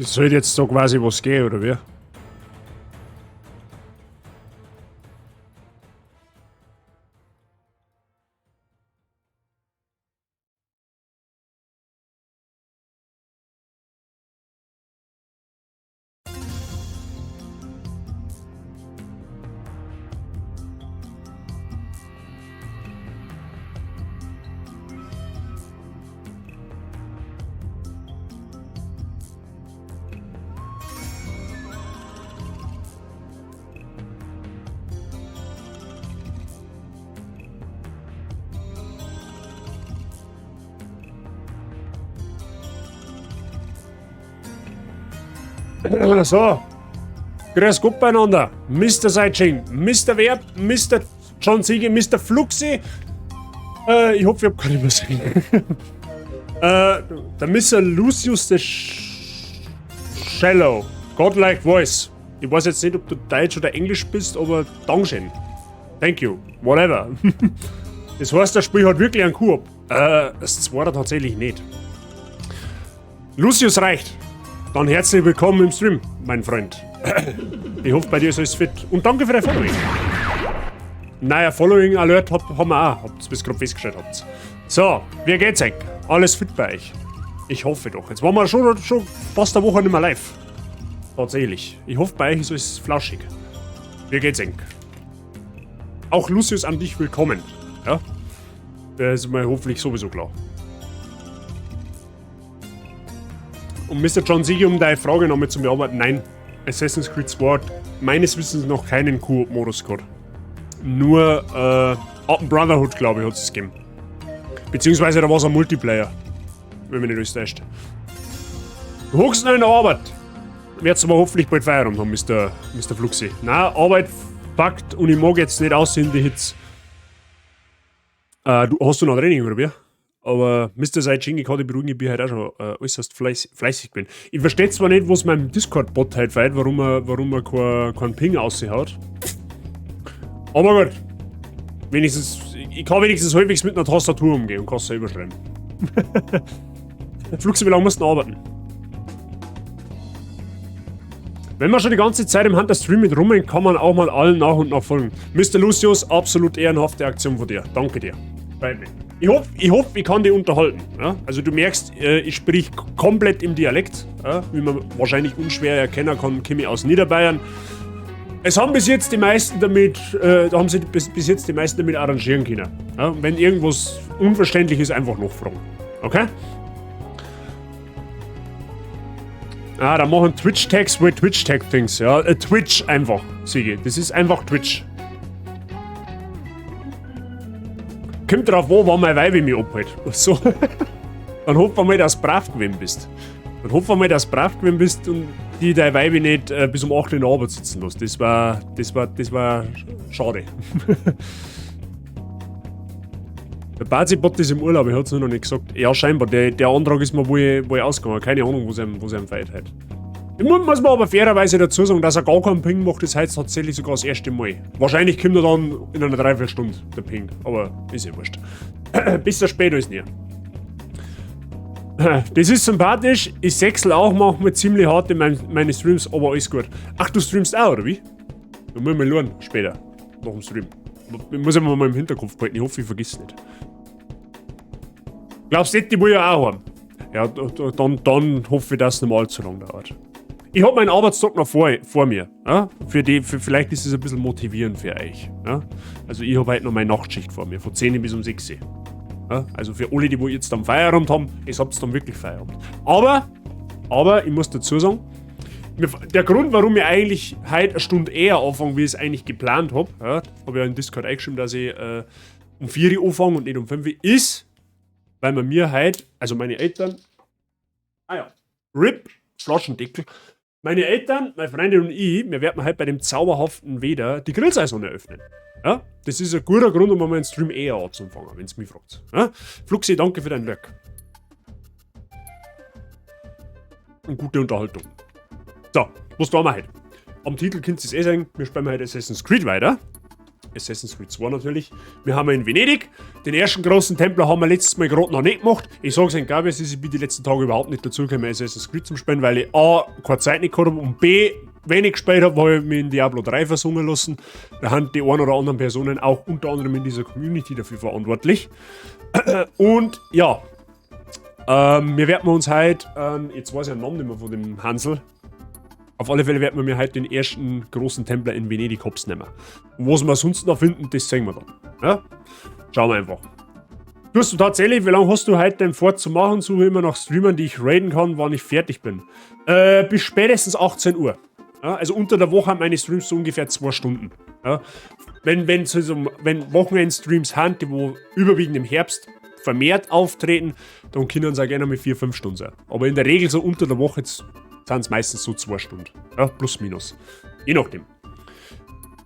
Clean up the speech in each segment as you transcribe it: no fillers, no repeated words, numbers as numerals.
Das soll jetzt so quasi was gehen, oder wie? So. Grüß Gott beieinander. Mr. Seitsching, Mr. Werb, Mr. John Siege, Mr. Fluxi. Ich hoffe, ich hab keine übersehen. Der Mr. Lucius the Shallow. Godlike Voice. Ich weiß jetzt nicht, ob du Deutsch oder Englisch bist, aber Dankeschön. Thank you. Whatever. Das heißt, das Spiel hat wirklich einen Koop. Das zweite tatsächlich nicht. Lucius reicht. Dann herzlich willkommen im Stream, mein Freund. Ich hoffe, bei dir ist alles fit. Und danke für dein Following. Naja, Following Alert haben wir auch. Habt's bis grad festgestellt habt. So, wie geht's euch? Alles fit bei euch? Ich hoffe doch. Jetzt waren wir schon fast eine Woche nicht mehr live. Tatsächlich. Ich hoffe, bei euch ist alles flauschig. Wie geht's euch? Auch Lucius an dich willkommen. Ja? Das ist mir hoffentlich sowieso klar. Und Mr. John Siege, um deine Frage nochmal zu beantworten, nein, Assassin's Creed 2 hat meines Wissens noch keinen Koop-Modus gehabt. Nur Open Brotherhood, glaube ich, hat es gegeben. Beziehungsweise da war es ein Multiplayer, wenn mich nicht alles täuscht. Du hockst noch in der Arbeit. Werd's aber hoffentlich bald Feierabend haben, Mr. Fluxi. Nein, Arbeit packt und ich mag jetzt nicht aussehen die Hits. Du, hast du noch Training, oder wie? Aber Mr. Saijing, ich kann dich beruhigen, ich bin halt auch schon äußerst fleißig gewesen. Ich verstehe zwar nicht, was meinem Discord-Bot halt fehlt, warum er keinen Ping raushaut. Aber gut. Wenigstens, ich kann wenigstens halbwegs mit einer Tastatur umgehen und kann es selber schreiben. Fluxi, wie lange musst du arbeiten? Wenn man schon die ganze Zeit im Hunter Stream mit rumhängt, kann man auch mal allen nach und nach folgen. Mr. Lucius, absolut ehrenhafte Aktion von dir. Danke dir. Freut mich. Ich hoffe, ich kann dich unterhalten. Ja? Also du merkst, ich sprich komplett im Dialekt. Ja? Wie man wahrscheinlich unschwer erkennen kann, komme ich aus Niederbayern. Es haben bis jetzt die meisten damit, da haben sich bis jetzt die meisten damit arrangieren können. Ja? Wenn irgendwas unverständlich ist, einfach nachfragen. Okay? Ah, da machen Twitch-Tags with Twitch-Tag-Things. Ja? Twitch einfach, Sigi. Das ist einfach Twitch. Kommt drauf an, wann mein Weib mich abhält. So. Dann hoffen wir mal, dass du brav gewesen bist. Dann hoffen wir mal, dass du brav gewesen bist und die dein Weib nicht bis um 8 Uhr in der Arbeit sitzen lässt. Das war schade. Der Bazi-Bot ist im Urlaub, ich hab's nur noch nicht gesagt. Ja, scheinbar, der Antrag ist mir wohl ausgegangen. Keine Ahnung, wo es ihm fehlt halt. Ich muss man aber fairerweise dazu sagen, dass er gar keinen Ping macht, ist heute tatsächlich sogar das erste Mal. Wahrscheinlich kommt er dann in einer Dreiviertelstunde, der Ping, aber ist ja wurscht. Besser spät als nie. Das ist sympathisch, ich sechsel auch manchmal ziemlich hart in meine Streams, aber alles gut. Ach, du streamst auch, oder wie? Da muss ich mal schauen, später, nach dem Stream. Ich muss immer mal im Hinterkopf behalten, ich hoffe, ich vergiss es nicht. Glaubst du nicht, die will ja auch haben? Ja, dann hoffe ich, dass es nicht mehr allzu lange dauert. Ich hab meinen Arbeitstag noch vor mir. Ja? Vielleicht ist es ein bisschen motivierend für euch. Ja? Also ich hab heute noch meine Nachtschicht vor mir, von 10 bis um 6 Uhr. Ja? Also für alle, die wo jetzt dann Feierabend haben, ihr habt dann wirklich Feierabend. Aber ich muss dazu sagen, der Grund, warum ich eigentlich heute eine Stunde eher anfange, wie ich es eigentlich geplant hab, ja, hab ich ja in Discord eingeschrieben, dass ich um 4 Uhr anfange und nicht um 5 Uhr, ist, weil man mir heute, also meine Eltern, ah ja, RIP, Flaschendeckel, meine Eltern, meine Freundin und ich, wir werden heute bei dem zauberhaften Wetter die Grillsaison eröffnen. Ja, das ist ein guter Grund, um einmal einen Stream eher anzufangen, wenn's mich fragt. Ja? Fluxi, danke für dein Werk. Und gute Unterhaltung. So, was tun wir heute? Am Titel könnt ihr es eh sehen, wir spielen heute Assassin's Creed weiter. Assassin's Creed 2 natürlich. Wir haben in Venedig. Den ersten großen Templer haben wir letztes Mal gerade noch nicht gemacht. Ich sag's euch, glaube ich, ich bin die letzten Tage überhaupt nicht dazu gekommen, Assassin's Creed zu spielen, weil ich A, keine Zeit nicht gehabt habe und B, wenig gespielt habe, weil ich mich in Diablo 3 versungen lassen. Da haben die ein oder anderen Personen auch unter anderem in dieser Community dafür verantwortlich. Und ja, wir werden uns heute, jetzt weiß ich den Namen nicht mehr von dem Hansel, auf alle Fälle werden wir mir heute den ersten großen Templer in Venedig hops nehmen. Und was wir sonst noch finden, das sehen wir dann. Ja? Schauen wir einfach. Tust du tatsächlich, wie lange hast du heute denn vor zu machen? Suche immer nach Streamern, die ich raiden kann, wann ich fertig bin. Bis spätestens 18 Uhr. Ja, also unter der Woche haben meine Streams so ungefähr 2 Stunden. Ja, wenn Wochenendstreams haben, die wo überwiegend im Herbst vermehrt auftreten, dann können sie auch gerne mit 4, 5 Stunden sein. Aber in der Regel so unter der Woche sind es meistens so 2 Stunden. Ja, plus minus. Je nachdem.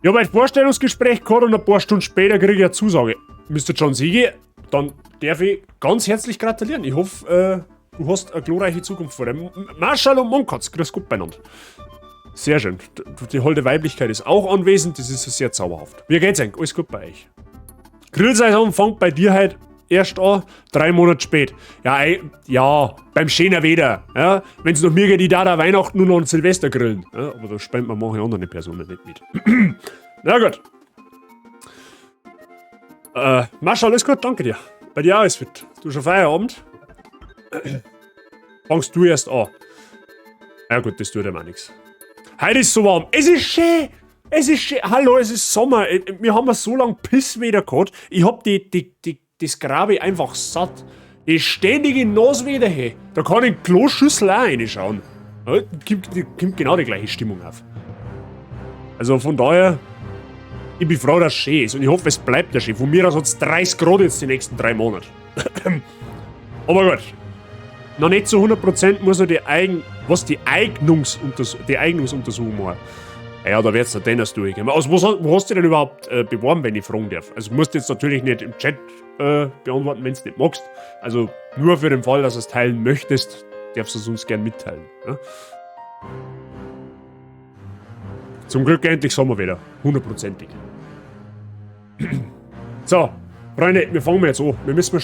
Ich habe ein Vorstellungsgespräch gehabt und ein paar Stunden später kriege ich eine Zusage. Mr. John Siege, dann darf ich ganz herzlich gratulieren. Ich hoffe, du hast eine glorreiche Zukunft vor dir. Marschall und Monkatz, grüß Gott beieinander. Sehr schön. Die holde Weiblichkeit ist auch anwesend, das ist sehr zauberhaft. Wie geht's eigentlich? Alles gut bei euch? Grillsaison fängt bei dir halt erst an, 3 Monate spät. Ja, ja, beim schönen Wetter. Ja, wenn's nach mir geht, ich da Weihnachten nur noch an Silvester grillen. Ja, aber da spendet man manche andere Personen nicht mit. Na gut. Mascha, alles gut, danke dir. Bei dir auch alles fit. Du schon Feierabend? Fangst du erst an? Ja gut, das tut einem auch nix. Heute ist so warm. Es ist schön. Es ist schön. Hallo, es ist Sommer. Wir haben so lange Pisswetter gehabt. Ich hab das Grabe einfach satt. Die ständige Nasswetter, hey. Da kann ich in die Kloschüssel auch reinschauen. Ja, kommt genau die gleiche Stimmung auf. Also von daher, ich bin froh, dass es schön ist. Und ich hoffe, es bleibt ja schön. Von mir aus hat's 30 Grad jetzt die nächsten 3 Monate. Aber gut. Noch nicht zu 100% muss noch die Eignungsuntersuchung machen. Ja, da wird's der Dennis durchgehen. Also, wo hast du denn überhaupt beworben, wenn ich fragen darf? Also, musst du jetzt natürlich nicht im Chat beantworten, wenn's nicht magst. Also, nur für den Fall, dass du es teilen möchtest, darfst du es uns gern mitteilen. Ja? Zum Glück endlich Sommerwetter. Hundertprozentig. So, Freunde, wir fangen jetzt an. Wir müssen mal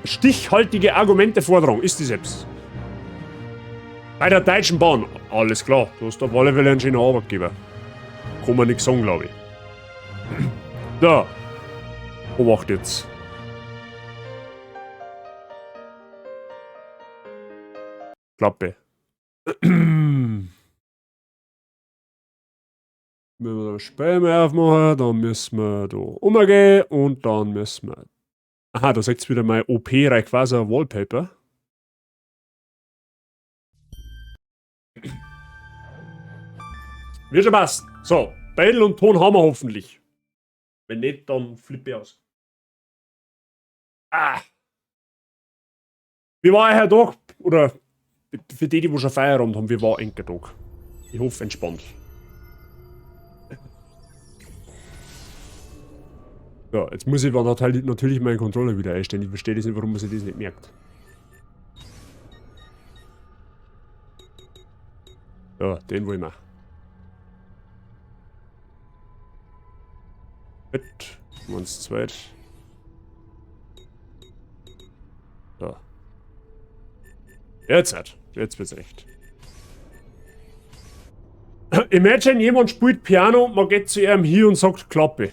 stichhaltige Argumente vortragen. Ist die selbst. Bei der Deutschen Bahn, alles klar, du hast auf alle Fälle einen schönen Arbeitgeber. Kann man nix sagen, glaub ich. So, Obacht jetzt. Klappe. Wenn wir das Spiel mehr aufmachen, dann müssen wir da umgehen und dann müssen wir... Aha, da seht's wieder mein OP Rayquaza Wallpaper. Wird schon passen. So, Battle und Ton haben wir hoffentlich. Wenn nicht, dann flippe ich aus. Ah. Wie war euer Tag? Oder für die, die schon Feierabend haben, wie war euer Tag? Ich hoffe, entspannt. So, jetzt muss ich aber natürlich meinen Controller wieder einstellen. Ich verstehe das nicht, warum man sich das nicht merkt. So, den wollen wir. Gut, 1, 2. So. Jetzt halt. Jetzt wird's recht. Imagine, jemand spielt Piano, man geht zu ihm hier und sagt Klappe.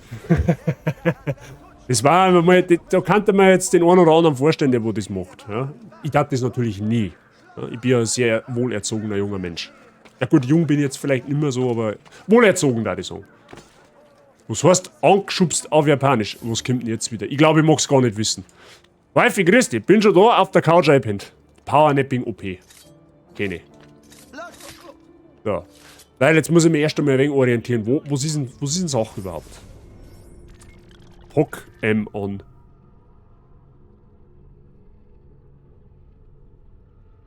Das war einmal, da kannte man jetzt den einen oder anderen vorstellen, der wo das macht. Ja? Ich tat das natürlich nie. Ja? Ich bin ja ein sehr wohlerzogener junger Mensch. Ja gut, jung bin ich jetzt vielleicht nicht mehr so, aber wohlerzogen, da ich sagen. Was heißt angeschubst auf Japanisch? Was kommt denn jetzt wieder? Ich glaube, ich mag's gar nicht wissen. Wifi, grüß dich, bin schon da auf der Couch eingepennt. Powernapping OP. Kenne ich. So. Weil jetzt muss ich mich erst einmal ein wenig orientieren. Wo ist denn Sache überhaupt? Pock M on.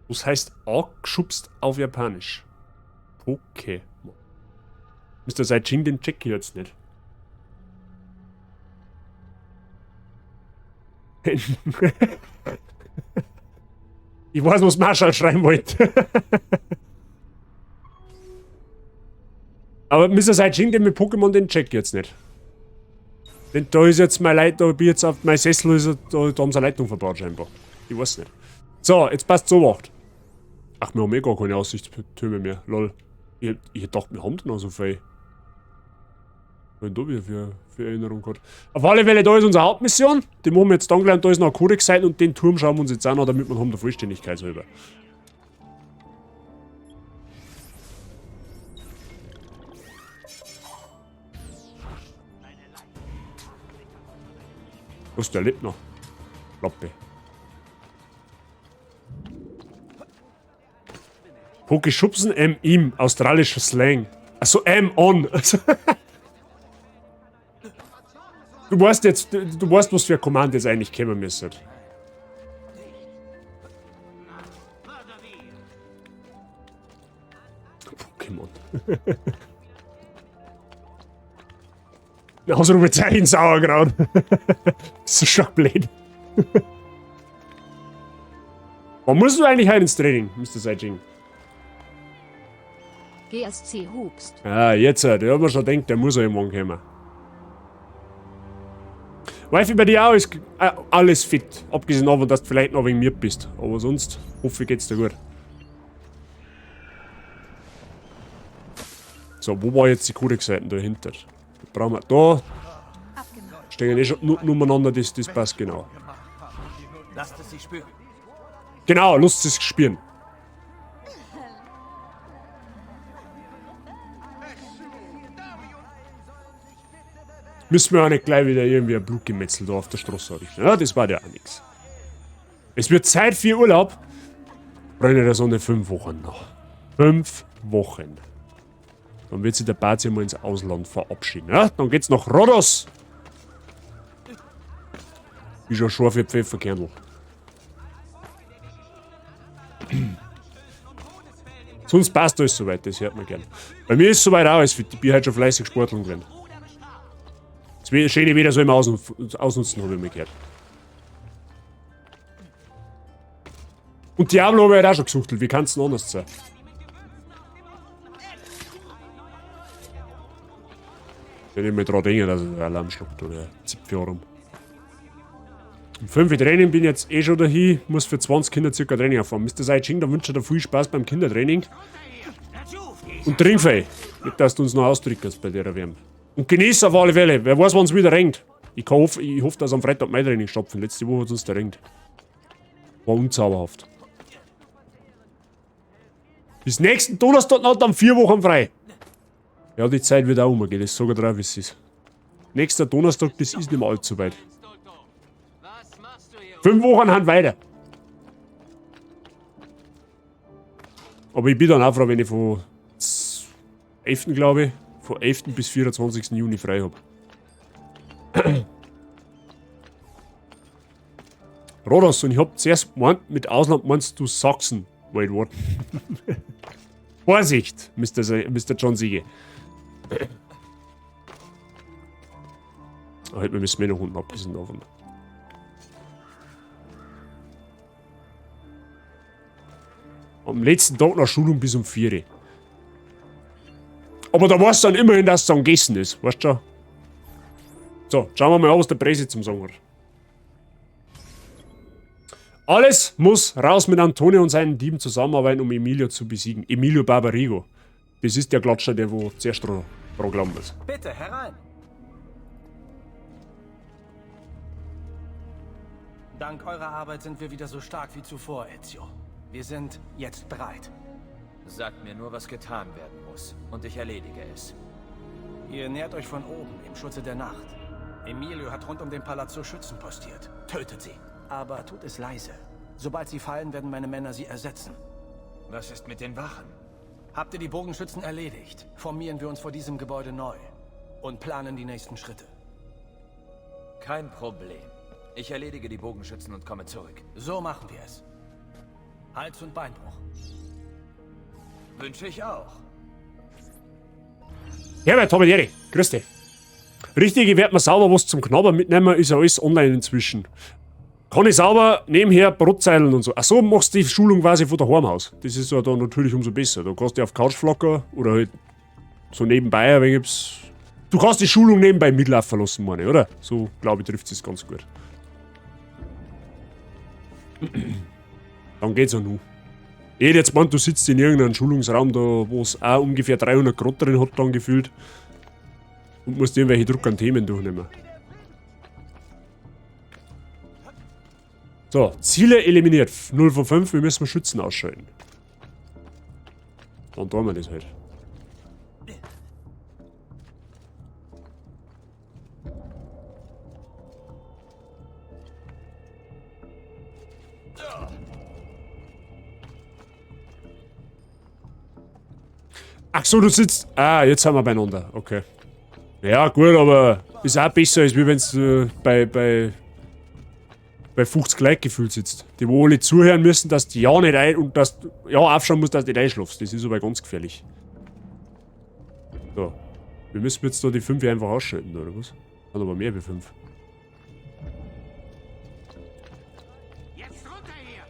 Was heißt angeschubst auf Japanisch? Pokémon. Mister Saijin, den check ich jetzt nicht. Ich weiß, was Marshall schreiben wollte. Aber Mister Saijin, den mit Pokémon, den check ich jetzt nicht. Denn da ist jetzt mein Leit, da bin ich jetzt auf mein Sessel, ist, da haben sie eine Leitung verbaut scheinbar. Ich weiß nicht. So, jetzt passt so macht. Ach, wir haben eh gar keine Aussichtstürme mehr. Lol. Ich dachte, wir haben da noch so viel. Was denn da wieder für Erinnerung gehabt? Auf alle Fälle, da ist unsere Hauptmission. Die machen wir jetzt dann gleich und da ist noch ein Codex-Seiten und den Turm schauen wir uns jetzt auch noch, damit wir haben der Vollständigkeit halber. Was, der lebt noch. Lappe. Poki schubsen, M im, australischer Slang. Achso, M on. Du weißt jetzt, du weißt, was für ein Kommando jetzt eigentlich kommen müsste. Pokémon. Ausrufezeichen Sauerkraut. Das ist schon blöd. Wann musst du eigentlich heute ins Training, Mr. Seijing? GSC Hubst. Ah, jetzt, der hat mir schon gedacht, der muss ja irgendwann kommen. Wifi bei dir auch ist alles fit. Abgesehen davon, dass du vielleicht noch wegen mir bist. Aber sonst hoffe ich, geht's dir gut. So, wo war jetzt die Codex-Seiten dahinter? Brauchen wir da. Stehen eh schon nur umeinander, das passt genau. Lasst es sich spüren. Genau, lasst es sich spüren. Müssen wir auch nicht gleich wieder irgendwie ein Blutgemetzel da auf der Straße richten. Ja, das war ja auch nix. Es wird Zeit für Urlaub. Freunde der Sonne, 5 Wochen noch. 5 Wochen. Dann wird sich der Bazi mal ins Ausland verabschieden. Ja, dann geht's nach Rhodos. Ist ja scharf wie Pfefferkernl. Sonst passt alles soweit, das hört man gern. Bei mir ist soweit auch alles fit. Ich bin halt schon fleißig Sporteln gewesen. Das schöne Wetter soll ich mal ausnutzen, hab ich mal gehört. Und Diablo hab ich halt auch schon gesuchtelt, wie kann's denn anders sein? Wenn ich mir dran denke, dass ich einen Alarm schluckt oder Zipfel rum. Um 5 Uhr Training bin ich jetzt eh schon dahin, muss für 20 Kinder circa Training erfahren. Mister Seijing, da wünsche ich dir viel Spaß beim Kindertraining. Und trink viel, nicht dass du uns noch ausdrückst bei der Wärme. Und genieß auf alle Fälle, wer weiß, wann's wieder regnet. Ich hoffe, dass am Freitag mein Training stattfindet. Letzte Woche hat's uns da regnet. War unzauberhaft. Bis nächsten Donnerstag noch dann 4 Wochen frei. Ja, die Zeit wird auch umgehen, das sag ich dir auch, wie es ist. Nächster Donnerstag, das ist nicht mehr allzu weit. 5 Wochen haben weiter. Aber ich bin dann auch froh, wenn ich von 11., glaube ich, von 11. bis 24. Juni frei hab. Rhodos, und ich hab zuerst gemeint, mit Ausland meinst du Sachsen. Wait, what? Vorsicht, Mister John Siege. Ach, wir müssen mehr noch unten abgesehen davon. Am letzten Tag nach Schulung bis um 4 Uhr. Aber da weißt du dann immerhin, dass es dann gegessen ist, weißt du schon? So, schauen wir mal an, was der Presse zum Sagen hat. Alles muss raus mit Antonio und seinen Dieben zusammenarbeiten, um Emilio zu besiegen. Emilio Barbarigo. Das ist der Klatscher, der wo zuerst dran glauben muss. Bitte, herein! Dank eurer Arbeit sind wir wieder so stark wie zuvor, Ezio. Wir sind jetzt bereit. Sagt mir nur, was getan werden muss, und ich erledige es. Ihr nähert euch von oben, im Schutze der Nacht. Emilio hat rund um den Palazzo Schützen postiert. Tötet sie. Aber tut es leise. Sobald sie fallen, werden meine Männer sie ersetzen. Was ist mit den Wachen? Habt ihr die Bogenschützen erledigt, formieren wir uns vor diesem Gebäude neu und planen die nächsten Schritte. Kein Problem. Ich erledige die Bogenschützen und komme zurück. So machen wir es. Hals- und Beinbruch. Wünsche ich auch. Herbert, hab ich die Ehre. Grüß dich. Richtig, ich werd mir sauber was zum Knabbern mitnehmen, ist ja alles online inzwischen. Kann ich sauber nebenher Brotzeilen und so. Ach so, machst du die Schulung quasi von daheim aus. Das ist ja dann natürlich umso besser. Da kannst du auf Couch flackern oder halt so nebenbei ein wenig Du kannst die Schulung nebenbei mitlaufen lassen, meine ich, oder? So, glaube ich, trifft es ganz gut. Dann geht's ja nur. Ich hätte jetzt gemeint, du sitzt in irgendeinem Schulungsraum da, wo es auch ungefähr 300 Grad drin hat, dann gefühlt. Und musst irgendwelche Druck an Themen durchnehmen. So, Ziele eliminiert. 0 von 5, wir müssen Schützen ausschalten. Dann tun wir das halt. Ach so, du sitzt... Ah, jetzt sind wir beieinander. Okay. Ja, gut, aber ist auch besser, als wie wenn's bei 50 Leuten gefühlt sitzt. Die wo alle zuhören müssen, dass du ja nicht ein... Und dass du ja aufschauen musst, dass du nicht einschlafst. Das ist aber ganz gefährlich. So. Wir müssen jetzt da die 5 einfach ausschalten, oder was? Hat aber mehr wie 5. Jetzt runter hier!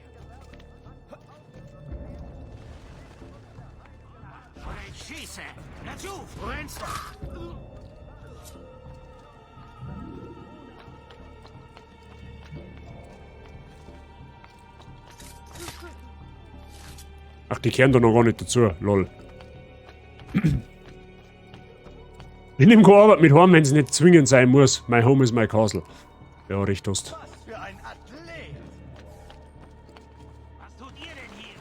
Ich schieße! Dazu! Rennst! Ach, die kehren da noch gar nicht dazu. Lol. Ich nehme keine Arbeit mit heim, wenn's nicht zwingend sein muss. My home is my castle. Ja, recht hast. Was für ein Athlet! Was tut ihr denn hier?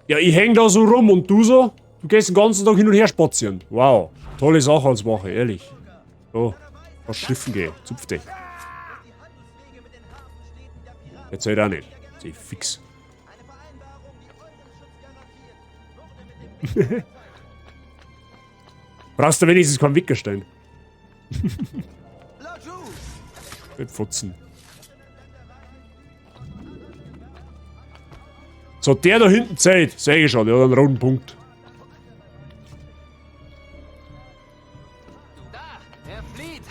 Ja, ich häng da so rum und du so? Du gehst den ganzen Tag hin und her spazieren. Wow. Tolle Sache als Wache, ehrlich. So, was schiffen geh. Zupf dich. Jetzt halt auch nicht. Seh fix. Brauchst du wenigstens keinen Wickerstein. Mit Fotzen. So, der da hinten zählt. Seh ich schon, der hat einen roten Punkt. Da, er flieht.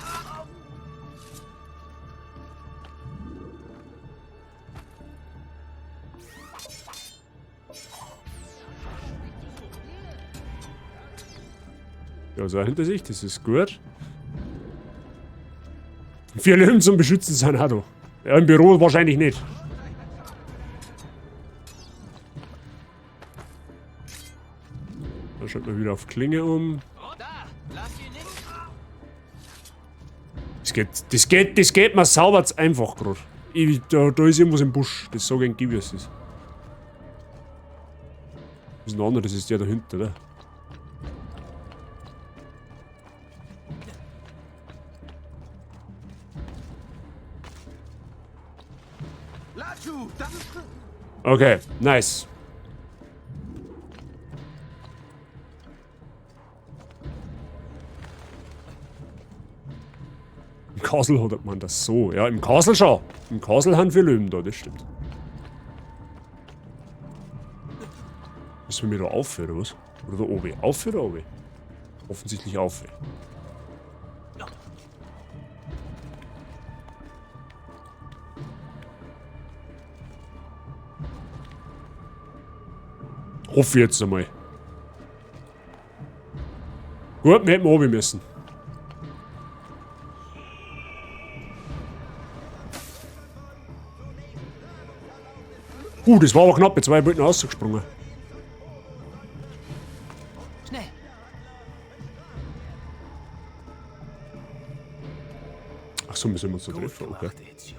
Ja, so hinter sich, das ist gut. 4 Löwen zum Beschützen sind auch da. Ja, im Büro wahrscheinlich nicht. Da schaut man wieder auf Klinge um. Das geht mir sauber zu einfach grad. Da ist irgendwas im Busch. Das sag ich nicht, wie es ist. Das ist ein anderer, das ist der da hinten, oder? Okay, nice. Im Castle hat man das so. Ja, im Castle schon. Im Castle haben wir Löwen da, das stimmt. Müssen wir da auf, oder was? Oder da oben? Auf oder oben? Offensichtlich auf. Hoffe ich jetzt einmal. Gut, wir hätten oben müssen. Das war aber knapp. Jetzt war ich bald noch rausgesprungen. Schnell. Ach so, müssen wir uns da Gut treffen, okay. gemacht, Ezio.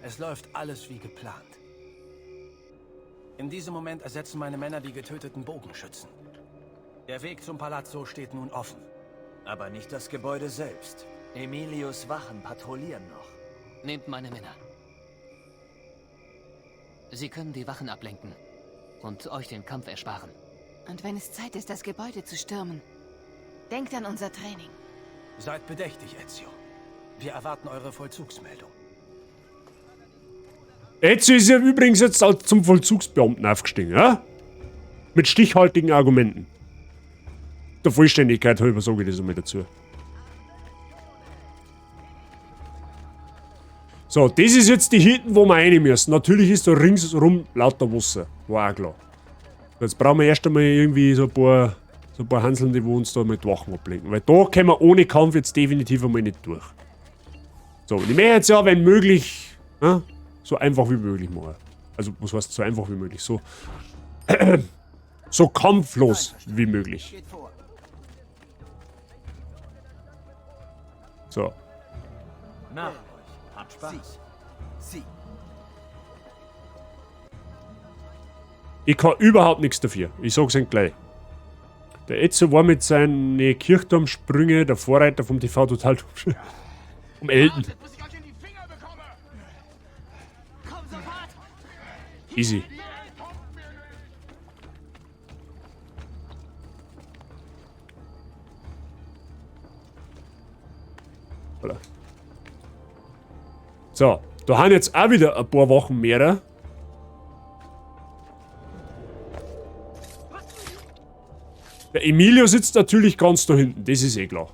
Es läuft alles wie geplant. In diesem Moment ersetzen meine Männer die getöteten Bogenschützen. Der Weg zum Palazzo steht nun offen. Aber nicht das Gebäude selbst. Emilios Wachen patrouillieren noch. Nehmt meine Männer. Sie können die Wachen ablenken und euch den Kampf ersparen. Und wenn es Zeit ist, das Gebäude zu stürmen, denkt an unser Training. Seid bedächtig, Ezio. Wir erwarten eure Vollzugsmeldung. Ezio ist ja übrigens jetzt auch zum Vollzugsbeamten aufgestiegen, ja? Mit stichhaltigen Argumenten. Der Vollständigkeit halber sage ich das einmal dazu. So, das ist jetzt die hinten, wo wir rein müssen. Natürlich ist da ringsrum lauter Wasser. War auch klar. Jetzt brauchen wir erst einmal irgendwie so ein paar So ein paar Hanseln, die wo uns da mit Wachen ablenken. Weil da können wir ohne Kampf jetzt definitiv einmal nicht durch. So, und ich möchte jetzt ja, wenn möglich, ne, so einfach wie möglich machen. Also, was heißt so einfach wie möglich? So, so kampflos wie möglich. So. Nach euch. Habt Spaß. Sie. Ich kann überhaupt nichts dafür. Ich sag's Ihnen gleich. Der Ezio war mit seinen Kirchturmsprünge der Vorreiter vom TV total um Elten. Easy. Voilà. So, da haben jetzt auch wieder ein paar Wochen mehr. Der Emilio sitzt natürlich ganz da hinten, das ist eh klar.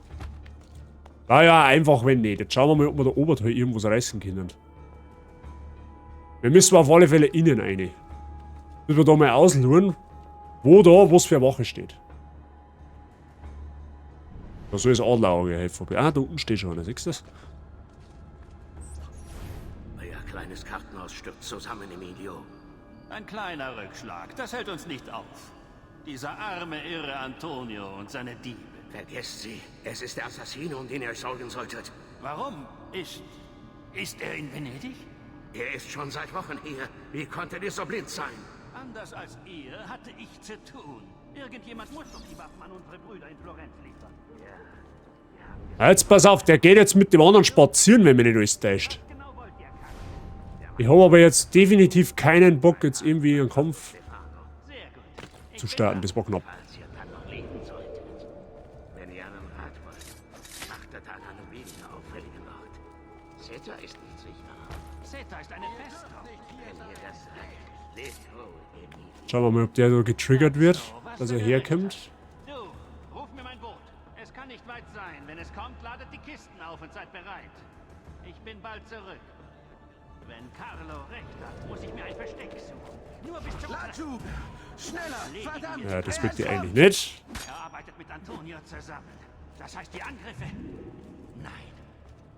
Naja, einfach wenn nicht. Jetzt schauen wir mal, ob wir da oben irgendwas reißen können. Wir müssen auf alle Fälle innen rein. Müssen wir da mal ausschauen, wo da was für eine Wache steht. Da soll das Adlerauge helfen. Ah, da unten steht schon einer, siehst du das? Euer kleines Kartenhaus stürzt zusammen, Emilio. Ein kleiner Rückschlag, das hält uns nicht auf. Dieser arme, irre Antonio und seine Diebe. Vergesst sie. Es ist der Assassino, um den ihr euch sorgen solltet. Warum? Ist er in Venedig? Er ist schon seit Wochen hier. Wie konntet ihr so blind sein? Anders als ihr hatte ich zu tun. Irgendjemand muss doch die Waffen an unsere Brüder in Florenz liefern. Ja, jetzt pass auf, der geht jetzt mit dem anderen spazieren, wenn mich nicht alles täuscht. Ich habe aber jetzt definitiv keinen Bock, jetzt irgendwie einen Kampf zu starten. Das war knapp. Falls ihr dann noch leben solltet. Wenn ihr einen Rat wollt, achtet an einem weniger auffälligen Ort. Zeta ist nicht sicher. Zeta ist eine Festung. Wenn ihr das sagt, lebt wohl, Emilio. Schauen wir mal, ob der da getriggert wird, dass er herkommt. Du, ruf mir mein Boot. Es kann nicht weit sein. Wenn es kommt, ladet die Kisten auf und seid bereit. Ich bin bald zurück. Wenn Carlo recht hat, muss ich mir ein Versteck suchen. Nur bis zum Laju! Schneller! Verdammt! Ja, das wirkt ihr eigentlich nicht. Er arbeitet mit Antonio zusammen. Das heißt, die Angriffe? Nein.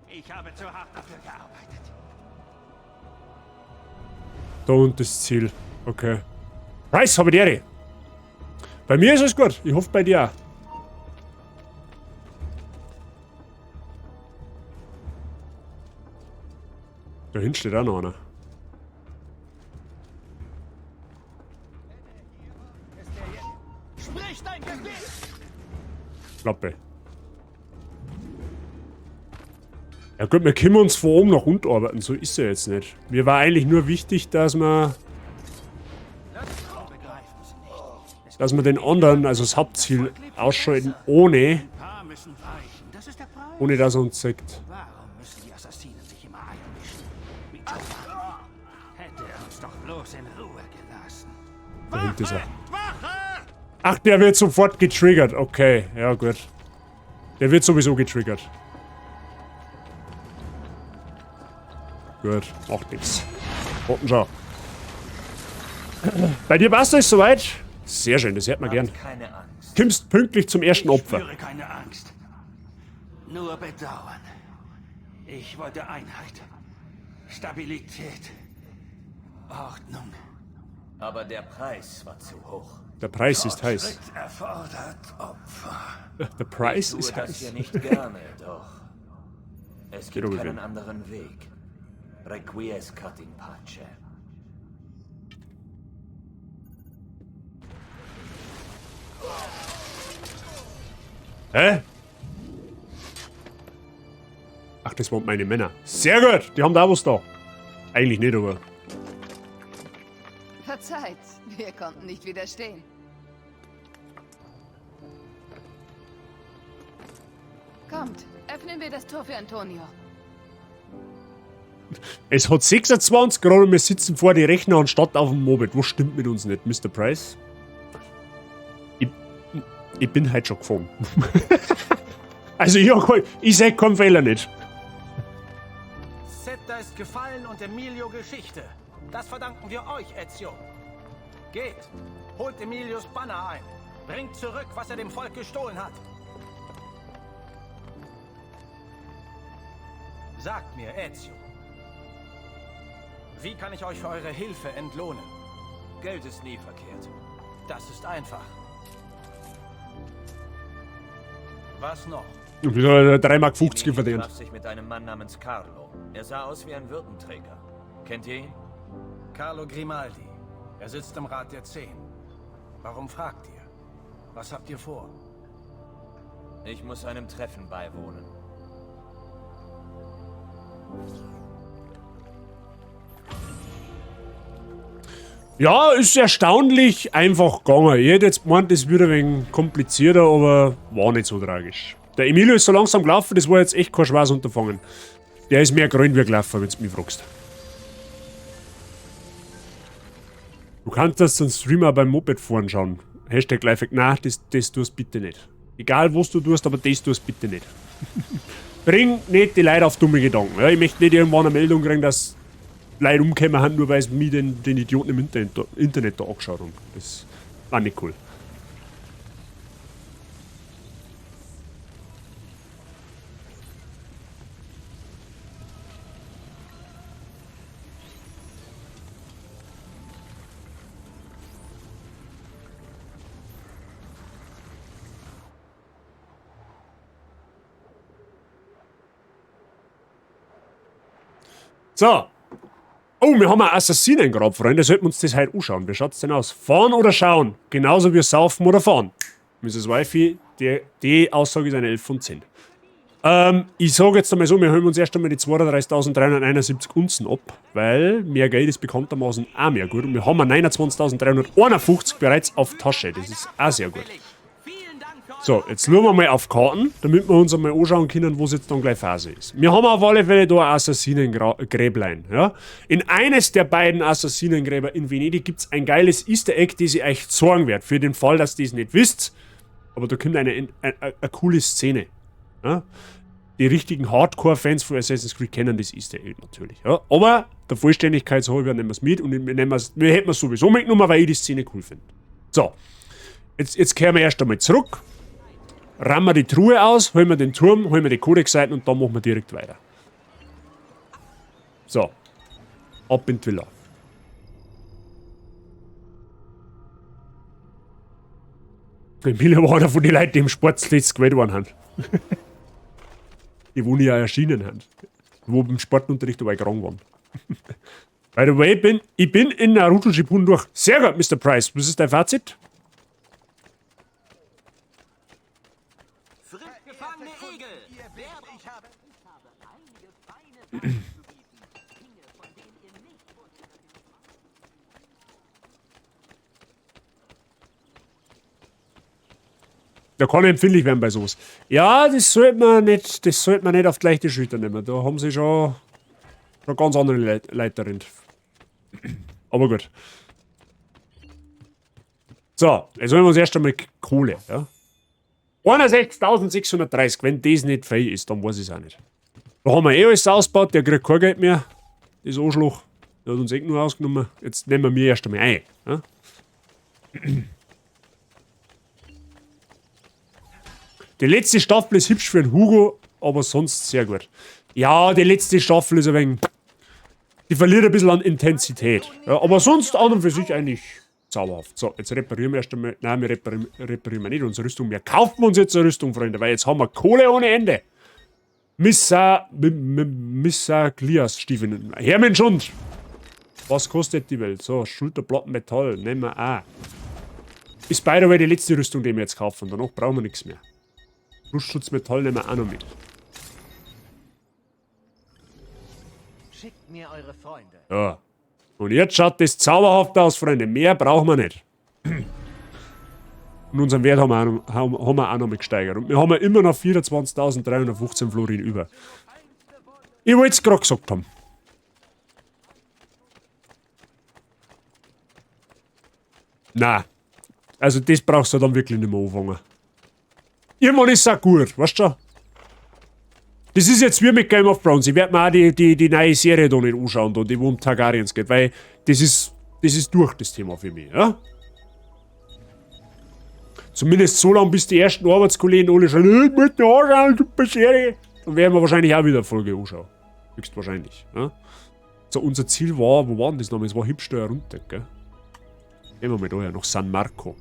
Ich habe zu hart dafür gearbeitet. Da und das Ziel. Okay. Price, habe ich die Ehre. Bei mir ist es gut. Ich hoffe bei dir auch. Da hinten steht auch noch einer. Klappe. Ja gut, wir können uns von oben nach unten arbeiten, so ist er jetzt nicht. Mir war eigentlich nur wichtig, dass wir den anderen, also das Hauptziel, ausschalten, ohne dass er uns zeigt. Warum müssen die Assassinen sich immer einmischen? Wie Giovanni. Hätte er uns doch bloß in Ruhe gelassen. Da hinten ist er. Ach, der wird sofort getriggert. Okay, ja gut. Der wird sowieso getriggert. Gut, macht nix. Warten schon. Bei dir passt alles soweit? Sehr schön, das hört man gern. Keine Angst. Kommst pünktlich zum ersten Opfer. Ich spüre keine Angst. Nur Bedauern. Ich wollte Einheit. Stabilität. Ordnung. Aber der Preis war zu hoch. Der Preis ist heiß. Fortschritt erfordert Opfer. Der Preis Tue ist das heiß. hier nicht gerne, doch es gibt Geht keinen um. anderen Weg. Requiescat in pace. Hä? Ach, das waren meine Männer. Sehr gut, die haben da was da. Eigentlich nicht, aber... Verzeiht, wir konnten nicht widerstehen. Kommt, öffnen wir das Tor für Antonio. Es hat 26 Grad und wir sitzen vor die Rechner anstatt auf dem Moped. Was stimmt mit uns nicht, Mr. Price? Ich bin heute schon gefahren. Also ich seh keinen Fehler nicht. Zeta ist gefallen und Emilio Geschichte. Das verdanken wir euch, Ezio. Geht, holt Emilios Banner ein. Bringt zurück, was er dem Volk gestohlen hat. Sagt mir, Ezio, wie kann ich euch für eure Hilfe entlohnen? Geld ist nie verkehrt. Das ist einfach. Was noch? Und wieder 3,50 Mark verdient. traf sich mit einem Mann namens Carlo. Er sah aus wie ein Würdenträger. Kennt ihr ihn? Carlo Grimaldi. Er sitzt im Rat der Zehn. Warum fragt ihr? Was habt ihr vor? Ich muss einem Treffen beiwohnen. Ja, ist erstaunlich einfach gegangen. Ich hätte jetzt gemeint, das wird ein wenig komplizierter, aber war nicht so tragisch. Der Emilio ist so langsam gelaufen, das war jetzt echt kein schweres Unterfangen. Der ist mehr grün wie gelaufen, wenn du mich fragst. Du kannst das den Streamer beim Moped fahren schauen. Hashtag Lifehack. Nein, das tust bitte nicht. Egal was du tust, aber das tust bitte nicht. Bring nicht die Leute auf dumme Gedanken. Ja, ich möchte nicht irgendwann eine Meldung kriegen, dass Leute umgekommen haben, nur weil sie mich den Idioten im Internet da angeschaut haben. Das war nicht cool. So. Oh, wir haben ein Assassinengrab, Freunde. Sollten wir uns das heute anschauen. Wie schaut's denn aus? Fahren oder schauen? Genauso wie saufen oder fahren. Mrs. Wifey, die Aussage ist eine 11 von 10. Ich sage jetzt einmal so, wir holen uns erst einmal die 32.371 Unzen ab, weil mehr Geld ist bekanntermaßen auch mehr gut. Und wir haben 29.351 bereits auf Tasche. Das ist auch sehr gut. So, jetzt schauen wir mal auf Karten, damit wir uns einmal anschauen können, wo es jetzt dann gleich Phase ist. Wir haben auf alle Fälle da ein Assassinengräblein. Ja? In eines der beiden Assassinengräber in Venedig gibt's ein geiles Easter Egg, das ich euch zeigen werde. Für den Fall, dass ihr das nicht wisst. Aber da kommt eine coole Szene. Ja? Die richtigen Hardcore-Fans von Assassin's Creed kennen das Easter Egg natürlich. Ja? Aber der Vollständigkeit halber nehmen wir's mit und wir hätten es sowieso mitgenommen, weil ich die Szene cool finde. So, jetzt kehren wir erst einmal zurück. Rammen wir die Truhe aus, holen wir den Turm, holen wir die Codex-Seiten und dann machen wir direkt weiter. So. Ab in die Villa. Emilio war einer von den Leuten, die im Sportslitz gewählt worden sind. Die, wo nie erschienen sind. Wo beim Sportunterricht dabei krank waren. By the way, ich bin in Naruto Shippuden durch. Sehr gut, Mister Price. Was ist dein Fazit? Da kann ich empfindlich werden bei sowas. Ja, das sollte man nicht auf die leichte Schulter nehmen. Da haben sie schon ganz andere Leute drin. Aber gut. So, jetzt holen wir uns erst einmal Kohle. Ja? 61.630, wenn das nicht feil ist, dann weiß ich's auch nicht. Da haben wir eh alles ausgebaut, der kriegt kein Geld mehr. Das Arschloch, der hat uns eh nur ausgenommen. Jetzt nehmen wir erst einmal ein. Ja? Die letzte Staffel ist hübsch für den Hugo, aber sonst sehr gut. Ja, die letzte Staffel ist ein wenig... Die verliert ein bisschen an Intensität. Ja, aber sonst an und für sich eigentlich zauberhaft. So, jetzt reparieren wir erst einmal... Nein, wir reparieren wir nicht unsere Rüstung. Wir kaufen uns jetzt eine Rüstung, Freunde, weil jetzt haben wir Kohle ohne Ende. Missa Glias, Stiefeln. Her mit dem Schund! Was kostet die Welt? So, Schulterplatten Metall, nehmen wir auch. Ist by the way die letzte Rüstung, die wir jetzt kaufen. Danach brauchen wir nichts mehr. Brustschutzmetall nehmen wir auch noch mit. Schickt mir eure Freunde. Ja. Und jetzt schaut das zauberhaft aus, Freunde. Mehr brauchen wir nicht. Und unseren Wert haben wir auch noch mal gesteigert. Und wir haben ja immer noch 24.315 Florin über. Ich wollte es gerade gesagt haben. Na. Also das brauchst du dann wirklich nicht mehr anfangen. Irgendwann ist es auch gut, weißt du schon? Das ist jetzt wie mit Game of Thrones. Ich werd mir auch die neue Serie da nicht anschauen, da, die wo um Targaryens geht, weil das ist durch, das Thema für mich. Ja? Zumindest so lange, bis die ersten Arbeitskollegen alle schon, ich möchte anschauen, super Serie. Dann werden wir wahrscheinlich auch wieder eine Folge anschauen. Höchstwahrscheinlich. Ja? So, unser Ziel war, wo war denn das nochmal? Es war hübsch da runter, gell? Gehen wir mal da her, nach San Marco.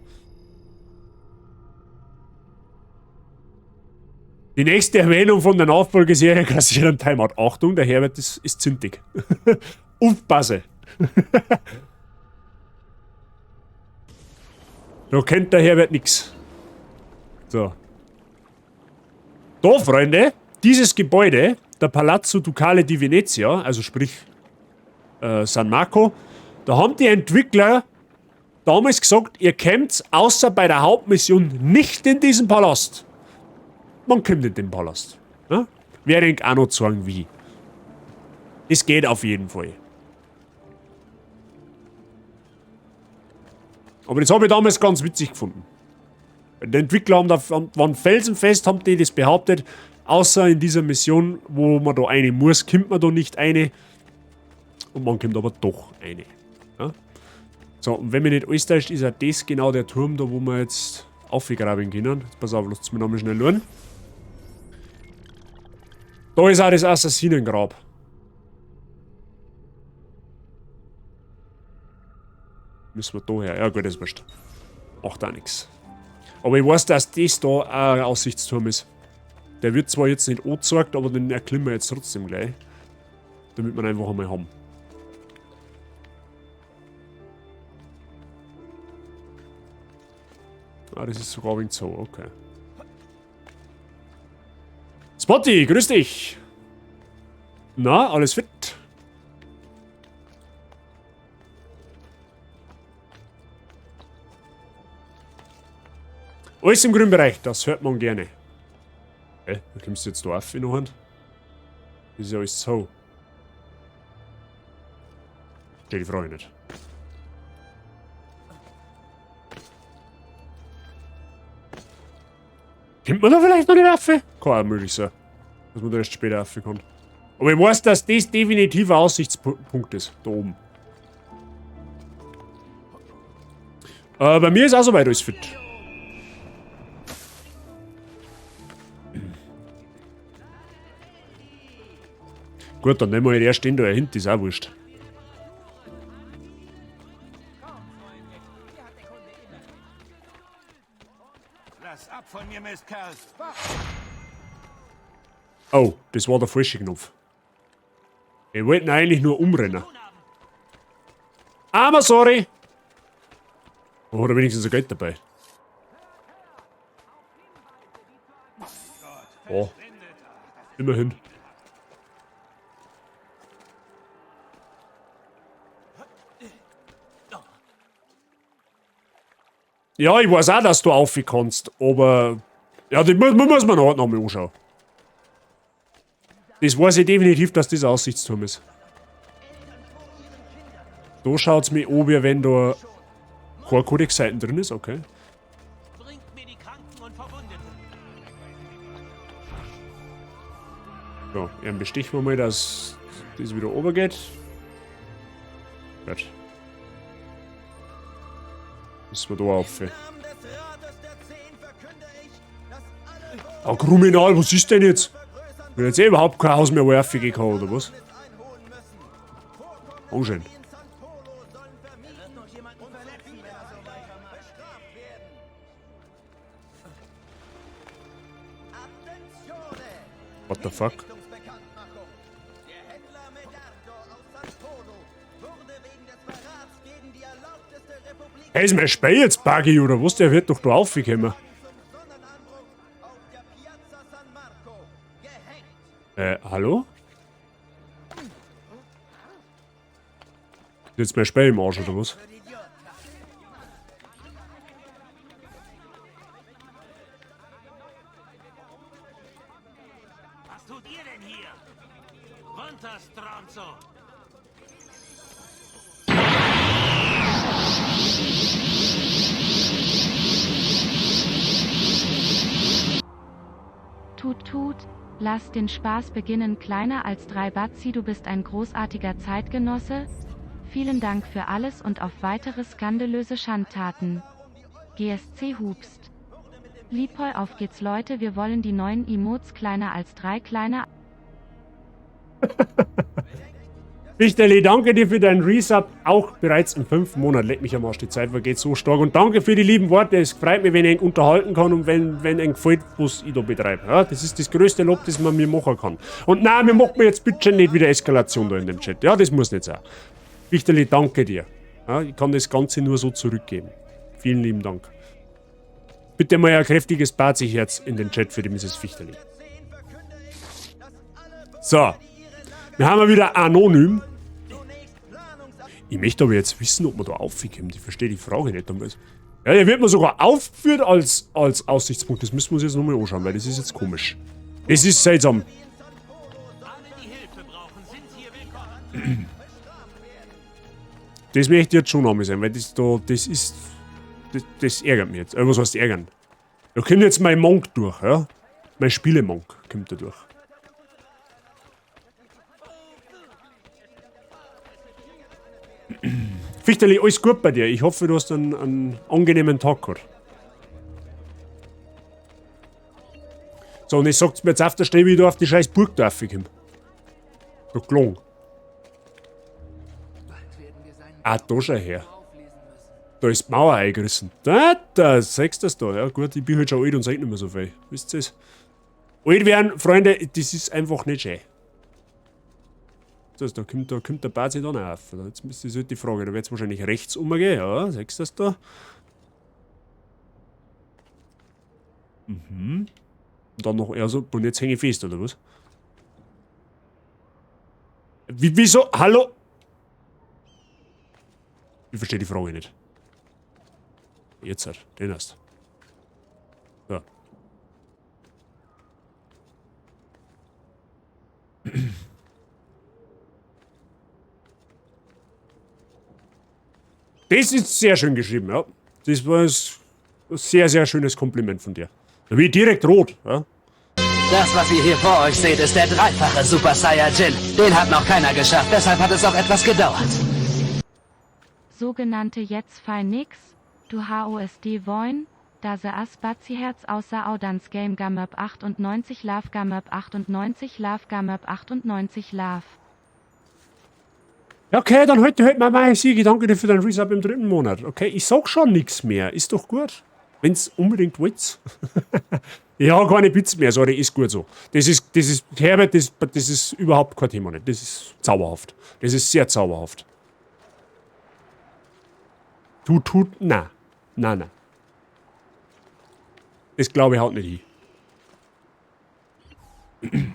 Die nächste Erwähnung von der Nachfolgeserie kassiert einen Timeout. Achtung, der Herbert ist zündig. Aufpasse! Da kennt der Herbert nix. So. Da, Freunde, dieses Gebäude, der Palazzo Ducale di Venezia, also sprich San Marco, da haben die Entwickler damals gesagt, ihr kommt außer bei der Hauptmission nicht in diesen Palast. Man kommt in den Palast. Ne? Werde ich auch noch zeigen, wie. Das geht auf jeden Fall. Aber das habe ich damals ganz witzig gefunden. Die Entwickler waren felsenfest, haben die das behauptet, außer in dieser Mission, wo man da eine muss, kommt man da nicht eine. Und man kommt aber doch eine. Ja? So, und wenn mich nicht alles täuscht, ist auch das genau der Turm da, wo wir jetzt aufgraben können. Jetzt pass auf, lasst mich nochmal schnell schauen. Da ist auch das Assassinengrab. Müssen wir da her? Ja gut, das ist wurscht. Macht auch nix. Aber ich weiß, dass das da auch ein Aussichtsturm ist. Der wird zwar jetzt nicht angezeigt, aber den erklimmen wir jetzt trotzdem gleich. Damit wir ihn einfach einmal haben. Ah, das ist sogar ein wenig so, okay. Spotty, grüß dich! Na, alles fit? Alles im grünen Bereich, das hört man gerne. Hä? Da kommst du jetzt da auf in der Hand? Das ist ja alles so. Stell die Frage nicht. Kommt man da vielleicht noch nicht rauf? Kann auch möglich sein, dass man da erst später rauf kann. Aber ich weiß, dass das definitiv ein Aussichtspunkt ist, da oben. Bei mir ist auch soweit alles fit. Gut, dann nehmen wir halt erst den da hinten, ist auch wurscht. Lass ab von mir, Mistkerl. Oh, das war der falsche Knopf. Ich wollte ihn eigentlich nur umrennen. Aber sorry! Oh, hat er wenigstens ein Geld dabei. Oh. Immerhin. Ja, ich weiß auch, dass du auf kannst, aber... Ja, das muss man noch einmal anschauen. Das weiß ich definitiv, dass das ein Aussichtsturm ist. Da schaut's mir an, wie wenn da keine Codex-Seiten drin ist, okay. So, dann bestechen wir mal, dass das wieder runter geht. Gut. Müssen wir da auf. Ah, Kriminal, was ist denn jetzt? Ich will jetzt eh überhaupt kein Haus mehr, wo ich raufgehen kann, oder was? Anscheinend. What the fuck? Hey, ist mein Speer jetzt buggy, oder was? Der wird doch da aufgekommen. Hallo? Ist jetzt mein Speer im Arsch, oder was? Was tut ihr denn hier? Runter, Stronzo! Tut, tut, lass den Spaß beginnen. Kleiner als 3 Batzi, du bist ein großartiger Zeitgenosse. Vielen Dank für alles und auf weitere skandalöse Schandtaten. GSC Hubst. Lipoi, auf geht's Leute, wir wollen die neuen Emotes kleiner als 3 kleiner. Fichterli, danke dir für deinen Resub, auch bereits im 5. Monat. Leck mich am Arsch, die Zeit vergeht so stark. Und danke für die lieben Worte. Es freut mich, wenn ich ihn unterhalten kann und wenn ihm gefällt, was ich da betreibe. Ja, das ist das größte Lob, das man mir machen kann. Und nein, mir macht mir jetzt bitte nicht wieder Eskalation da in dem Chat. Ja, das muss nicht sein. Fichterli, danke dir. Ja, ich kann das Ganze nur so zurückgeben. Vielen lieben Dank. Bitte mal ein kräftiges Bazi-Herz in den Chat für die Misses Fichterli. So. Wir haben wieder anonym. Ich möchte aber jetzt wissen, ob man da aufkommt. Ich verstehe die Frage nicht. Ja, der wird mir sogar aufgeführt als Aussichtspunkt. Das müssen wir uns jetzt nochmal anschauen, weil das ist jetzt komisch. Das ist seltsam. Das möchte ich jetzt schon nochmal sehen, weil das da, das ist... Das ärgert mich jetzt. Was heißt ärgern? Da kommt jetzt mein Monk durch, ja? Mein Spielemonk kommt da durch. Fichterli, alles gut bei dir. Ich hoffe, du hast einen angenehmen Tag gehabt. So, und ich sag's mir jetzt auf der Stelle, wie ich da auf die scheiß Burg darf ich komme. Da gelungen. Ah, da schau her. Da ist die Mauer eingerissen. Da, siehst du das da? Ja gut, ich bin halt schon alt und sag nicht mehr so viel. Wisst ihr das? Alt werden, Freunde, das ist einfach nicht schön. Das, da kommt der Bazi da noch auf. Jetzt ist halt die Frage, da wird's wahrscheinlich rechts umgehen. Ja, siehst du das da? Mhm. Und dann noch eher so, und jetzt hänge ich fest, oder was? Wieso? Hallo? Ich verstehe die Frage nicht. Jetzt halt, den hast. So. Das ist sehr schön geschrieben, ja. Das war ein sehr, sehr schönes Kompliment von dir. Da bin ich direkt rot, ja. Das, was ihr hier vor euch seht, ist der dreifache Super Saiyajin. Den hat noch keiner geschafft, deshalb hat es auch etwas gedauert. Sogenannte jetzt fein nix, du HOSD Voin, da se as Bazi-Herz außer Audans Game Gamup 98 Love Gamup 98 Love Gamup 98 Love. Okay, dann heute halt mal mein Sieg. Danke dir für deinen Resub im 3. Monat. Okay, ich sag schon nix mehr. Ist doch gut. Wenn's unbedingt wollt. Ja, keine Bits mehr, sorry, ist gut so. Das ist, Herbert, das ist überhaupt kein Thema nicht. Das ist zauberhaft. Das ist sehr zauberhaft. Tu, na. Na, na. Das glaube ich haut nicht hin.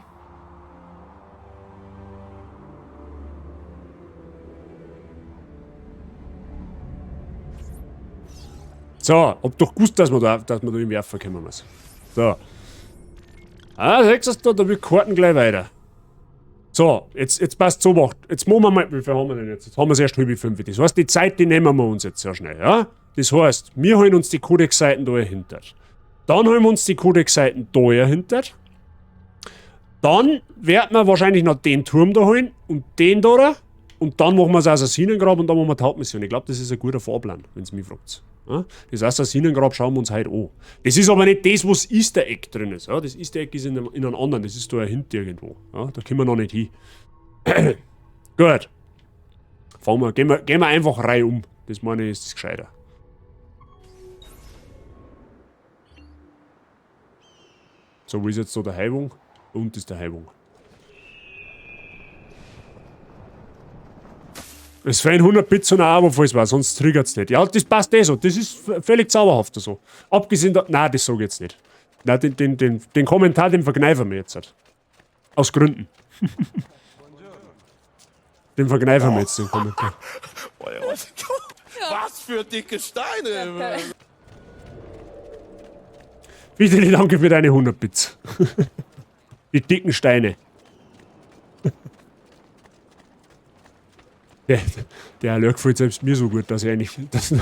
So, hab doch gewusst, dass wir da irgendwie raufkommen müssen. So. Ah, siehst du, da wird Karten gleich weiter. So, jetzt passt so macht. Jetzt machen wir mal, wie viel haben wir denn jetzt? Jetzt haben wir es erst 4:30. Das heißt, die Zeit, die nehmen wir uns jetzt sehr schnell, ja? Das heißt, wir holen uns die Codex-Seiten da dahinter. Dann holen wir uns die Codex-Seiten da dahinter. Dann werden wir wahrscheinlich noch den Turm da holen und den da. Und dann machen wir das Assassinengrab und dann machen wir die Hauptmission. Ich glaub, das ist ein guter Fahrplan, wenn's mich fragt. Ja? Das Assassinengrab schauen wir uns heute an. Das ist aber nicht das, wo das Easter Egg drin ist. Ja? Das Easter Egg ist in einem anderen, das ist da hinten irgendwo. Ja? Da kommen wir noch nicht hin. Gut. Fangen wir, gehen wir einfach reihum. Das meine ich, ist das gescheiter. So, wo ist jetzt da der Heilung? Da unten ist der Heilung. Es fehlen 100 Bits und ein Abo, falls war, sonst triggert's nicht. Ja, das passt eh so. Das ist völlig zauberhaft so. Abgesehen da. Nein, das sag ich jetzt nicht. Nein, den Kommentar, den verkneifen wir jetzt halt. Aus Gründen. Den verkneifen wir jetzt, den Kommentar. Was für dicke Steine! Bitte danke für deine 100 Bits. Die dicken Steine. Der Alert gefällt selbst mir so gut, dass ich eigentlich... Das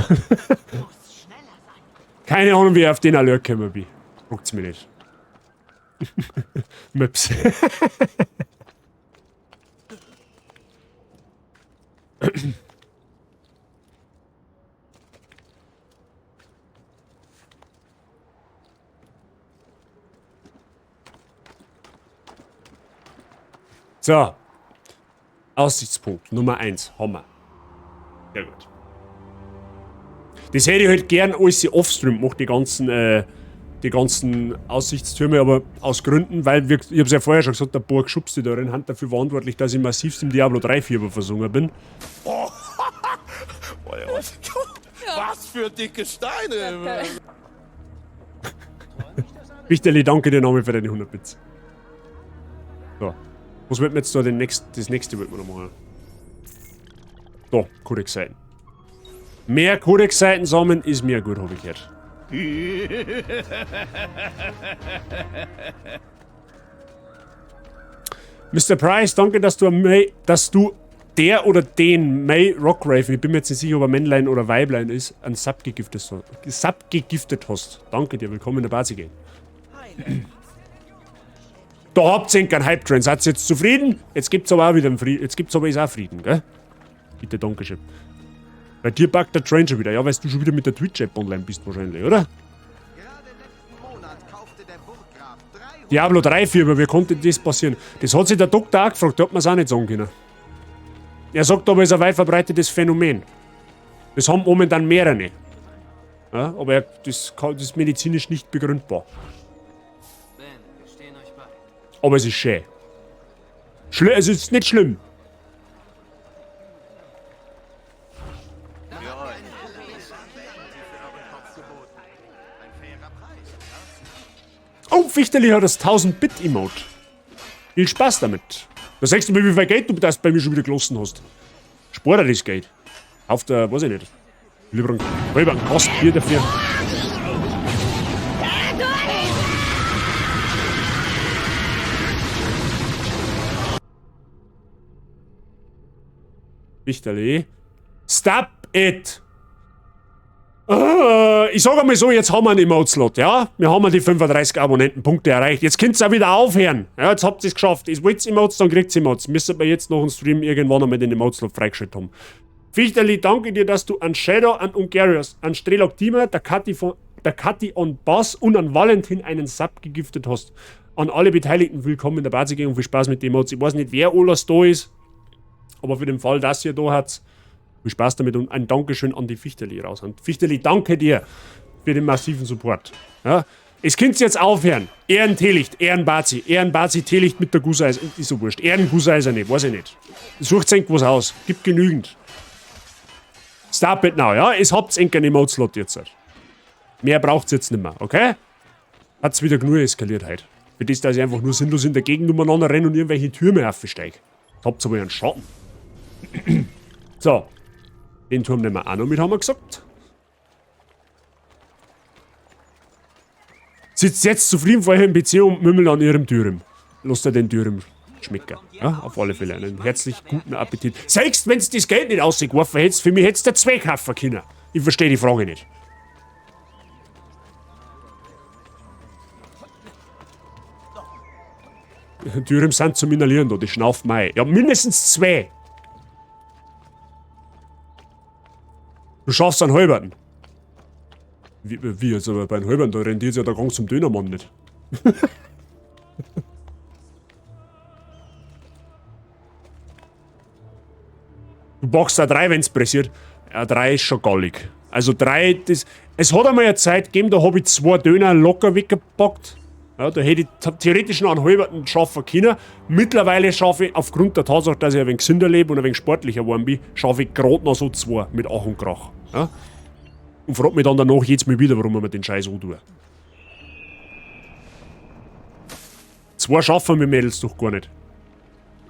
keine Ahnung, wie ich auf den Alert gekommen bin. Fragt's mich nicht. Möps. So. Aussichtspunkt Nummer 1 haben wir. Sehr gut. Das hätte ich halt gern alles offstream gemacht, die ganzen Aussichtstürme, aber aus Gründen, weil wir, ich hab's ja vorher schon gesagt, der paar Geschubste da drin sind dafür verantwortlich, dass ich massivst im Diablo 3 Fieber versungen bin. Oh. Was für dicke Steine! Wichterli, danke dir nochmal für deine 100 Bits. So. Was wird mir jetzt da den nächst, das nächste wird man noch machen? Da, Codex-Seiten. Mehr Codex-Seiten sammeln ist mir gut, hab ich gehört. Mr. Price, danke, dass du, May, dass du der oder den May Rockraven, ich bin mir jetzt nicht sicher, ob er Männlein oder Weiblein ist, einen Sub gegiftet, Sub gegiftet hast. Danke dir, willkommen in der Bazi Gang. Da habt ihr keinen Hype Train. Seid ihr jetzt zufrieden? Jetzt gibt's aber auch wieder einen Frieden. Jetzt gibt's aber jetzt auch Frieden, gell? Bitte, Dankeschön. Bei dir buggt der Train schon wieder. Ja, weil du schon wieder mit der Twitch-App online bist wahrscheinlich, oder? Diablo 3 Fieber, wie konnte das passieren? Das hat sich der Doktor auch gefragt, der hat mir's auch nicht sagen können. Er sagt aber, es ist ein weit verbreitetes Phänomen. Das haben momentan mehrere. Ja, aber das ist medizinisch nicht begründbar. Aber es ist schön. Es ist nicht schlimm. Oh, Fichterli hat das 1000-Bit-Emote. Viel Spaß damit. Da sagst du mir, wie viel Geld du das bei mir schon wieder gelassen hast. Spar dir das Geld. Auf der, weiß ich nicht. Lieber einen Kasten Bier dafür. Fichterli. Stop it! Ich sag einmal so, jetzt haben wir einen Emote-Slot, ja? Wir haben die 35 Abonnentenpunkte erreicht. Jetzt könnt's auch wieder aufhören. Ja, jetzt habt ihr's geschafft. Ihr wollt Emotes, dann kriegt's Emotes. Müssen wir jetzt noch einen Stream irgendwann einmal den Emote-Slot freigeschaltet haben. Fichterli, danke dir, dass du an Shadow, an Ungarius, an Strelok Diemer, der Kathi on Bass und an Valentin einen Sub gegiftet hast. An alle Beteiligten willkommen in der Bazi Gang und viel Spaß mit den Emotes. Ich weiß nicht, wer alles da ist, aber für den Fall, dass ihr da habt, viel Spaß damit und ein Dankeschön an die Fichterli raus. Und Fichterli, danke dir für den massiven Support. Ja, es könnt jetzt aufhören. Ehren-Teelicht, Ehren-Bazi, Ehren-Bazi, Teelicht mit der Gusseisen. Ist so wurscht. Ehren-Gusseisen nicht, weiß ich nicht. Sucht irgendwas aus. Gibt genügend. Stop it now, ja? Es habt einen Emote-Slot jetzt. Mehr braucht's jetzt nicht mehr, okay? Hat's wieder genug eskaliert heute. Für das, dass ich einfach nur sinnlos in der Gegend umeinander renne und irgendwelche Türme aufsteige. Habt's aber einen Schatten. So. Den Turm nehmen wir auch noch mit, haben wir gesagt. Sitzt jetzt zufrieden vor ihrem PC und mümmelt an ihrem Dürüm. Lasst er den Dürüm schmecken. Ja, auf alle Fälle. Einen herzlich guten Appetit. Selbst wenn's das Geld nicht rausgeworfen hättest, für mich hättest du zwei kaufen können. Ich verstehe die Frage nicht. Dürüm sind zum Inhalieren da, die schnauft mei. Ja, mindestens zwei. Du schaffst einen halberten. Wie jetzt aber bei einem halberten, da rendiert ja der Gang zum Dönermann nicht. Du packst da 3, wenn's pressiert. Ja, 3 ist schon gallig. Also 3, das. Es hat einmal eine Zeit gegeben, da hab ich 2 Döner locker weggepackt. Ja, da hätte ich theoretisch noch einen halberten schaffen können. Mittlerweile schaffe ich, aufgrund der Tatsache, dass ich ein wenig gesünder lebe und ein wenig sportlicher geworden bin, schaffe ich grad noch so 2 mit Ach und Krach. Ja? Und frag mich dann danach jedes Mal wieder, warum ich mir den Scheiß antue. 2 schaffen wir Mädels doch gar nicht.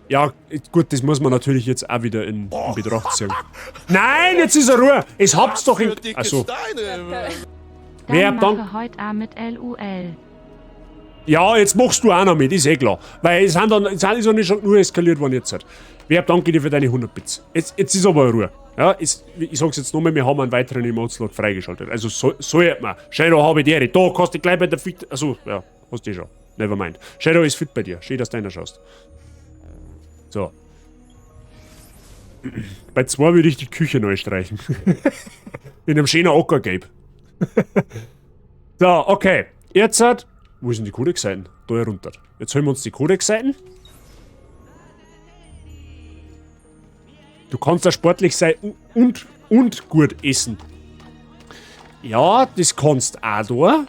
Ja, gut, das muss man natürlich jetzt auch wieder in Betracht ziehen. Nein, jetzt ist er Ruhe! Es habt's doch in. Achso. Dann Wer mache dank- heut auch mit LUL. Ja, jetzt machst du auch noch mit, ist eh klar. Weil es sind dann, es ist ja nicht schon nur eskaliert worden jetzt. Wer danke dir für deine 100 Bits. Jetzt ist aber Ruhe. Ja, ich sag's jetzt nochmal, wir haben einen weiteren Emote-Slot freigeschaltet. Also so man. Shadow habe ich die Ehre. Da kannst du gleich bei der Fit. Achso, ja, hast du eh schon. Nevermind. Shadow ist fit bei dir. Schön, dass du einer schaust. So. Bei 2 würde ich die Küche neu streichen. In einem schönen Ockergelb. So, okay. Jetzt hat. Wo sind die Codex-Seiten? Da herunter. Jetzt holen wir uns die Codex-Seiten. Du kannst ja sportlich sein und gut essen. Ja, das kannst auch da.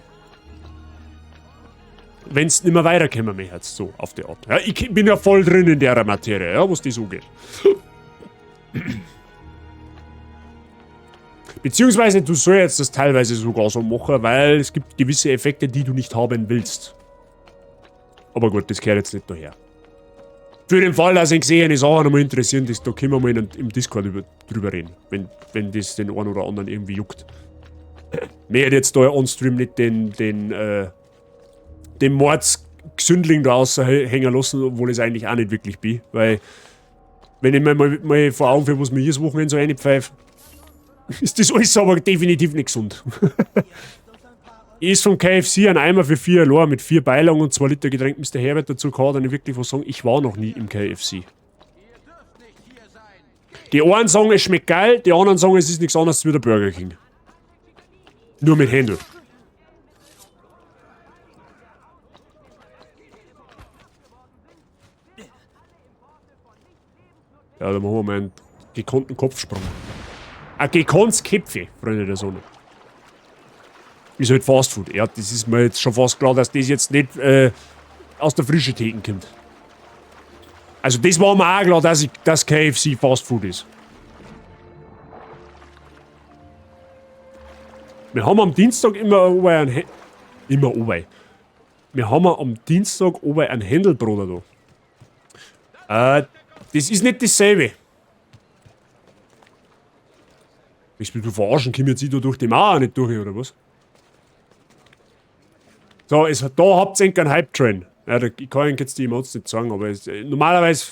Wenn's nicht mehr weiterkommen möchtest, so auf die Art. Ja, ich bin ja voll drin in der Materie, ja, was das angeht. Beziehungsweise du sollst das teilweise sogar so machen, weil es gibt gewisse Effekte, die du nicht haben willst. Aber gut, das gehört jetzt nicht daher. Für den Fall, dass ich gesehene Sachen nochmal interessieren, das, da können wir mal im Discord drüber reden, wenn das den einen oder anderen irgendwie juckt. Mir hätte jetzt da on-stream nicht den Mordsgesündling da aushängen lassen, obwohl ich es eigentlich auch nicht wirklich bin, weil wenn ich mir mal vor Augen führe, was mir jedes Wochenende so reinpfeife, ist das alles aber definitiv nicht gesund. Ich esse vom KFC einen Eimer für 4 allein mit 4 Beilagen und 2 Liter Getränk Mister Herbert dazu kann, dann wirklich was sagen, ich war noch nie im KFC. Die einen sagen, es schmeckt geil, die anderen sagen, es ist nichts anderes wie der Burger King. Nur mit Händel. Ja, da machen wir mal einen gekonnten Kopfsprung. Ein gekonntes Köpfe, Freunde der Sonne. Ist halt Fast Food. Ja, das ist mir jetzt schon fast klar, dass das jetzt nicht aus der frischen Theke kommt. Also das war mir auch klar, dass KFC Fast Food ist. Wir haben am Dienstag immer oben ein immer oben. Wir haben am Dienstag oben ein Händelbruder da. Das ist nicht dasselbe. Willst du mich verarschen? Komm jetzt ich da durch die Mauer nicht durch, oder was? So, da habt ihr einen Hype-Train. Ja, da, ich kann euch jetzt die Emotes nicht sagen, aber normalerweise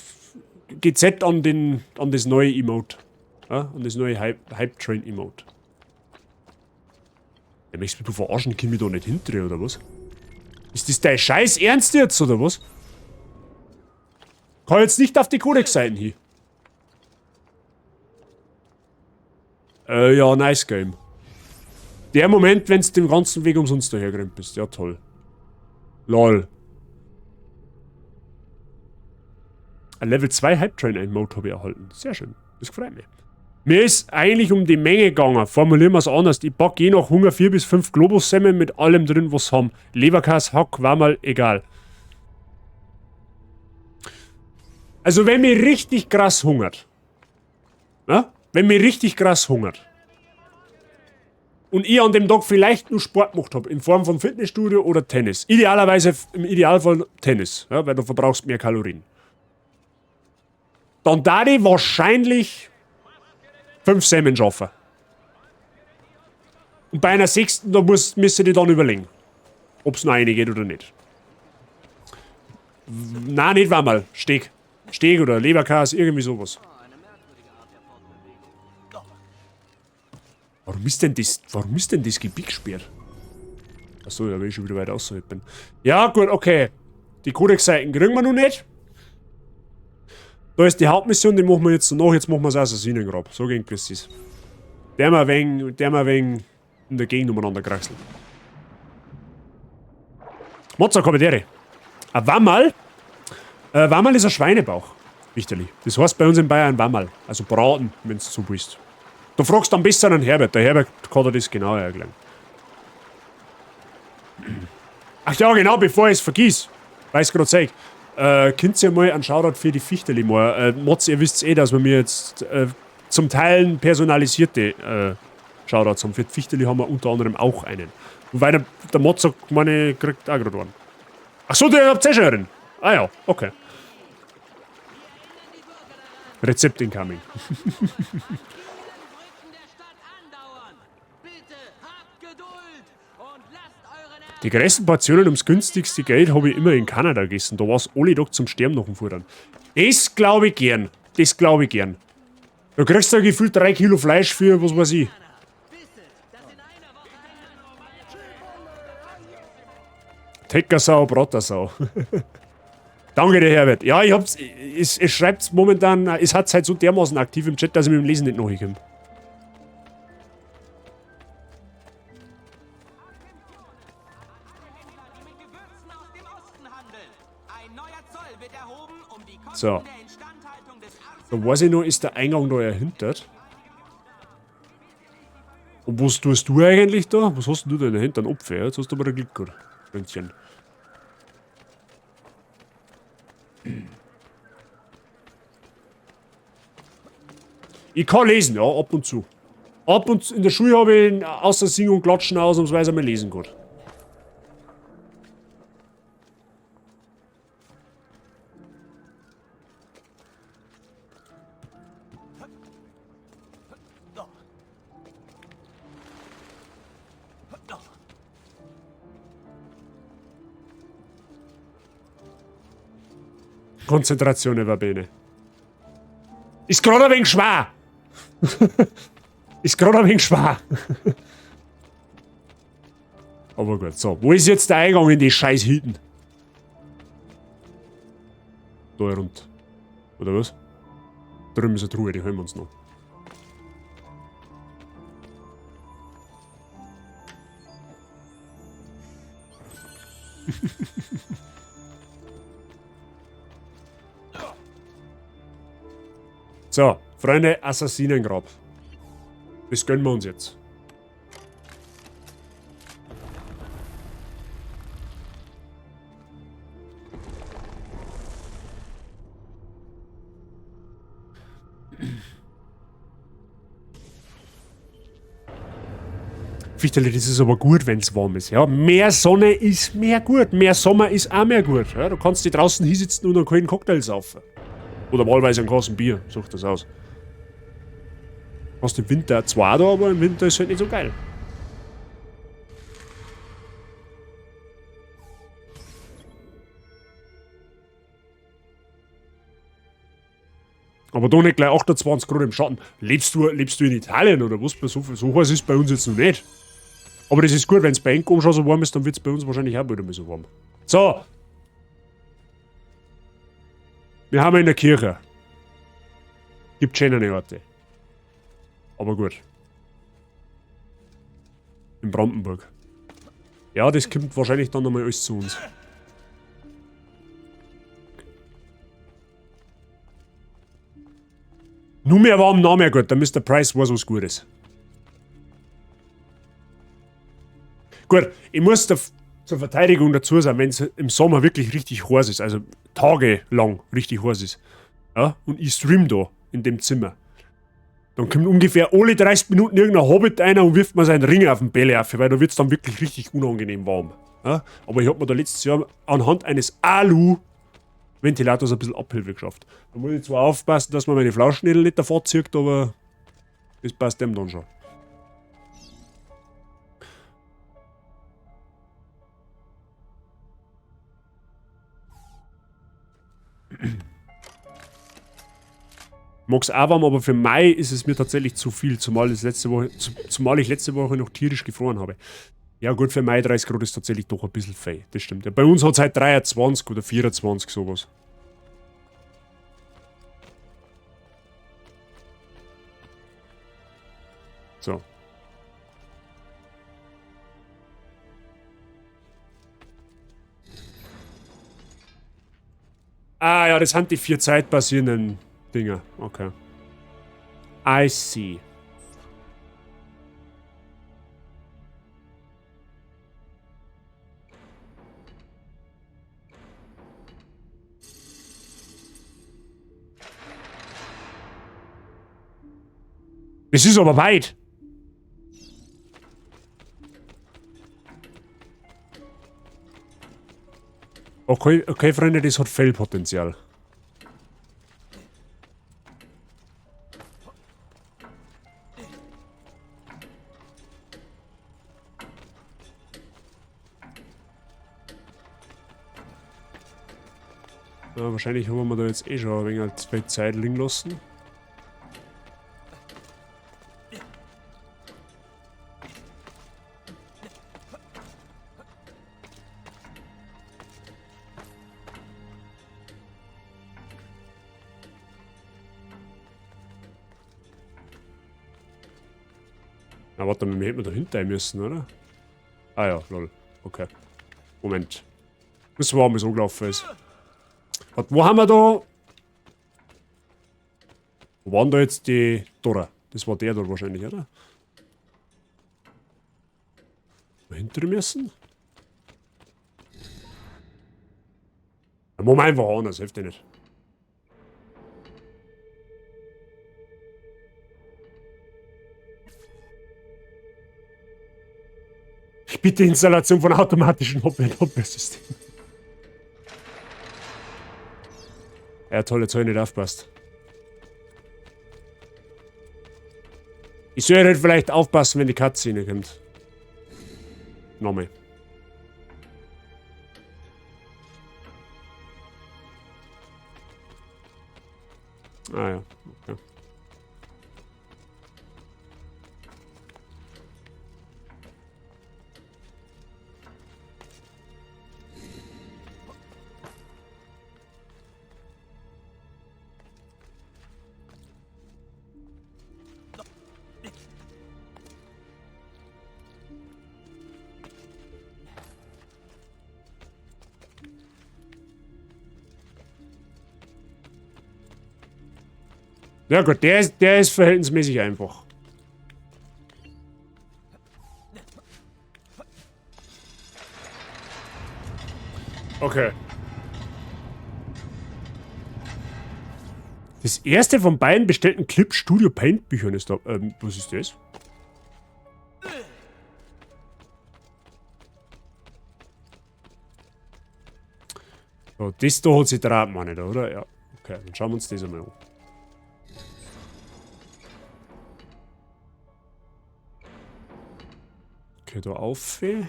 GZ an das neue Emote. Ja, an das neue Hype-Train-Emote. Ja, möchtest du mich verarschen? Komm ich da nicht hinter, oder was? Ist das dein Scheiß Ernst jetzt, oder was? Kann jetzt nicht auf die Codex-Seiten hin. Ja, nice game. Der Moment, wenn's den ganzen Weg umsonst dahergerannt bist. Ja, toll. Lol. Ein Level 2 Hype Train Emote habe ich erhalten. Sehr schön. Das freut mich. Mir ist eigentlich um die Menge gegangen. Formulieren wir's anders. Ich pack je nach Hunger 4 bis 5 Globus-Semmeln mit allem drin, was haben. Leberkäse, Hack, war mal egal. Also wenn mich richtig krass hungert. Ja? Wenn mich richtig krass hungert. Und ich an dem Tag vielleicht nur Sport gemacht hab, in Form von Fitnessstudio oder Tennis. Idealerweise, im Idealfall Tennis, ja, weil du verbrauchst mehr Kalorien. Dann da ich wahrscheinlich 5 Semmeln schaffen. Und bei einer 6., da müsst ihr dir dann überlegen, ob's noch eine geht oder nicht. Nein, nicht einmal. Steak. Steak oder Leberkäse, irgendwie sowas. Warum ist denn das, warum ist denn das Gebiet gesperrt? Achso, da bin ich schon wieder weit außerhalb bin. Ja, gut, okay. Die Codex-Seiten kriegen wir noch nicht. Da ist die Hauptmission, die machen wir jetzt noch. Jetzt machen wir das Assassinengrab. So ging es. Der mal wegen, der mal wegen in der Gegend umeinander kraxeln. Mozart, Kommentäre. Ein Wammerl. Wammerl ist ein Schweinebauch. Wichterlich. Das heißt bei uns in Bayern Wammerl. Also Braten, wenn's so willst. Du fragst am besten einen Herbert. Der Herbert kann dir das genau erklären. Ach ja, genau, bevor ich's vergiss. Weil ich's grad sag. Könnt ihr mal einen Shoutout für die Fichterli machen? Mods, ihr wisst eh, dass wir mir jetzt zum Teil personalisierte Shoutouts haben. Für die Fichterli haben wir unter anderem auch einen. Wobei der Mod sagt, meine kriegt auch grad einen. Ach so, der habt ihr schon einen. Ah ja, okay. Rezept incoming. Die größten Portionen ums günstigste Geld habe ich immer in Kanada gegessen. Da war's alle Tag zum Sterben nach dem Futtern. Das glaub ich gern. Das glaub ich gern. Da kriegst du ja gefühlt 3 Kilo Fleisch für, was weiß ich. Teckersau, Brattersau. Danke dir, Herbert. Ja, ich hab's, es, es schreibt's momentan, es hat's halt so dermaßen aktiv im Chat, dass ich mit dem Lesen nicht nachkomme. So. Da weiß ich noch, ist der Eingang da erhintert. Und was tust du eigentlich da? Was hast denn du da in der Hintern? Opfer? Jetzt hast du aber Glück gehabt, Freundchen. Ich kann lesen, ja, ab und zu. Ab und zu, in der Schule habe ich außer Singen und Klatschen ausnahmsweise mal lesen gehabt. Konzentrazione va bene. Ist gerade ein wenig schwer. Ist gerade ein wenig schwer. Aber gut, so. Wo ist jetzt der Eingang in die scheiß Hütten? Da rund. Oder was? Drüben ist eine Truhe, die holen wir uns noch. So, Freunde, Assassinengrab. Das gönnen wir uns jetzt. Fichterle, das ist aber gut, wenn's warm ist. Ja? Mehr Sonne ist mehr gut. Mehr Sommer ist auch mehr gut. Ja? Du kannst dich draußen hinsitzen und einen kalten Cocktail saufen. Oder wahlweise einen großen Bier. Such das aus. Hast im Winter zwar da, aber im Winter ist halt nicht so geil. Aber da nicht gleich 28 Grad im Schatten. Lebst du in Italien oder was? So heiß ist es bei uns jetzt noch nicht. Aber das ist gut, wenn es bei Enkom schon so warm ist, dann wird es bei uns wahrscheinlich auch bald einmal so warm. So! Wir haben in der Kirche. Gibt schönere Orte. Aber gut. In Brandenburg. Ja, das kommt wahrscheinlich dann nochmal alles zu uns. Nur mehr warm, noch mehr gut. Der Mr. Price weiß, was gut ist. Gut, ich muss da zur Verteidigung dazu sagen, wenn es im Sommer wirklich richtig heiß ist, also tagelang richtig heiß ist, ja, und ich stream da in dem Zimmer, dann kommt ungefähr alle 30 Minuten irgendein Hobbit einer und wirft mir seinen Ring auf den Bälle auf, weil da wird's dann wirklich richtig unangenehm warm. Ja, aber ich hab mir da letztes Jahr anhand eines Alu-Ventilators ein bisschen Abhilfe geschafft. Da muss ich zwar aufpassen, dass man meine Flauschnädel nicht davor zieht, aber das passt dem dann schon. Mag's auch warm, aber für Mai ist es mir tatsächlich zu viel, zumal ich letzte Woche noch tierisch gefroren habe. Ja gut, für Mai 30 Grad ist tatsächlich doch ein bisschen fein, das stimmt. Ja, bei uns hat's halt 23 oder 24 sowas. So. Ah ja, das sind die 4 zeitbasierenden Dinger. Okay. I see. Es ist aber weit. Okay, okay, Freunde, das hat Fail-Potenzial. Ja, wahrscheinlich haben wir da jetzt eh schon ein wenig zu viel Zeit liegen lassen. Na, warte mal, wir hätten da hinter müssen, oder? Ah ja, lol. Okay. Moment. Müssen wir auch mal so gelaufen ist. Warte, wo haben wir da? Wo waren da jetzt die Dora? Das war der da wahrscheinlich, oder? Hinter müssen? Dann machen wir einfach an, das hilft ja nicht. Ich bitte Installation von automatischen Hopper-Systemen. Ja, toll, jetzt habe ich nicht aufgepasst. Ich soll halt vielleicht aufpassen, wenn die Katze reinkommt. Nochmal. Ah ja, okay. Ja gut, der ist verhältnismäßig einfach. Okay. Das erste von beiden bestellten Clip Studio Paint Büchern ist da. Was ist das? So, das da hat sich draht, meine ich, oder? Ja. Okay, dann schauen wir uns das einmal an. Okay, da auf. Okay.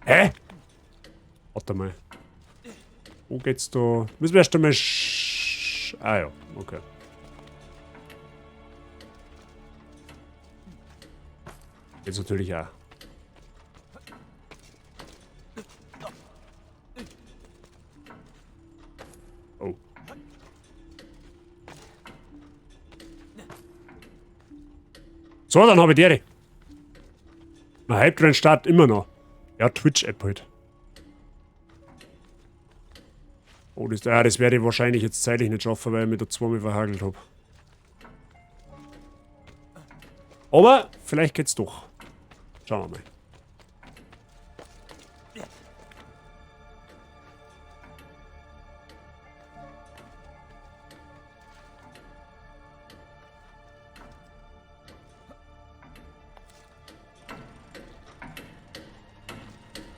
Hä? Warte mal. Wo geht's da? Müssen wir erst einmal ah ja, okay. Jetzt natürlich auch. Oh. So, dann habe ich die. Mein Hype-Train startet immer noch. Ja, Twitch-App halt. Oh, das werde ich wahrscheinlich jetzt zeitlich nicht schaffen, weil ich mich da zweimal verhagelt hab. Aber vielleicht geht's doch. Schauen wir mal.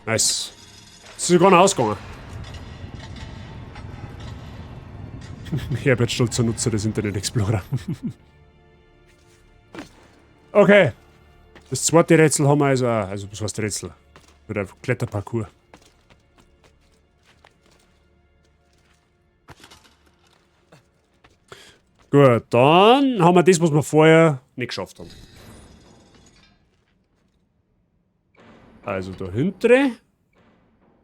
Nice. Das ist sogar noch ausgegangen. Herbert stolzer Nutzer des Internet Explorer. Okay. Das zweite Rätsel haben wir also auch. Also, was heißt Rätsel? Wird einfach Kletterparcours. Gut, dann haben wir das, was wir vorher nicht geschafft haben. Also da hinten,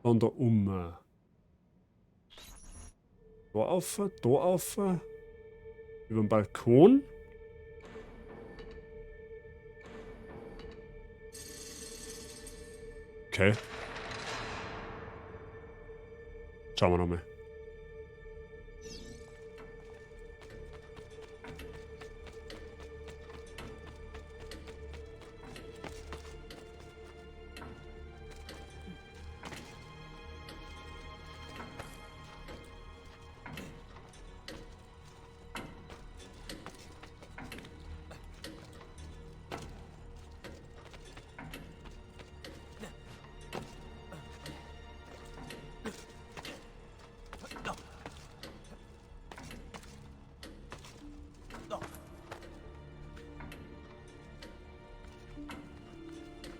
dann da oben. Da auf, da auf, über den Balkon. Okay. Schauen wir nochmal.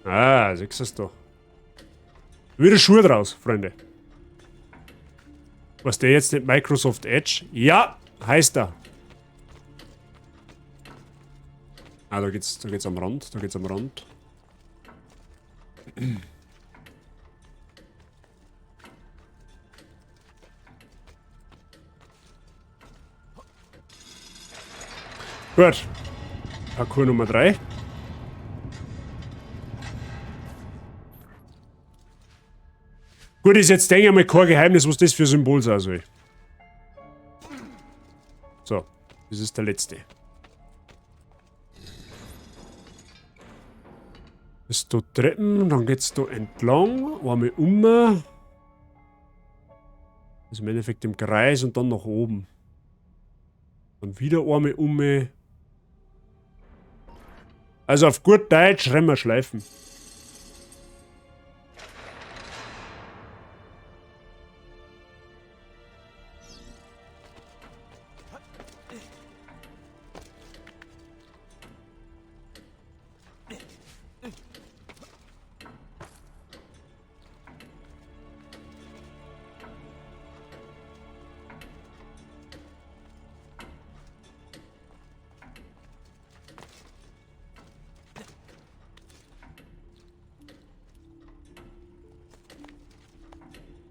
Ah, siehst du's doch. Wieder Schuhe draus, Freunde. Was der jetzt nicht Microsoft Edge? Ja, heißt er. Ah, da geht's am Rand, da geht's am Rand. Gut. Parcours Nummer 3. Gut, ist jetzt, denke ich mal, kein Geheimnis, was das für ein Symbol sein soll. So, das ist der letzte. Das ist da Treppen, dann geht's da entlang, einmal um. Also im Endeffekt im Kreis und dann nach oben. Dann wieder einmal um. Also auf gut Deutsch rennen wir schleifen.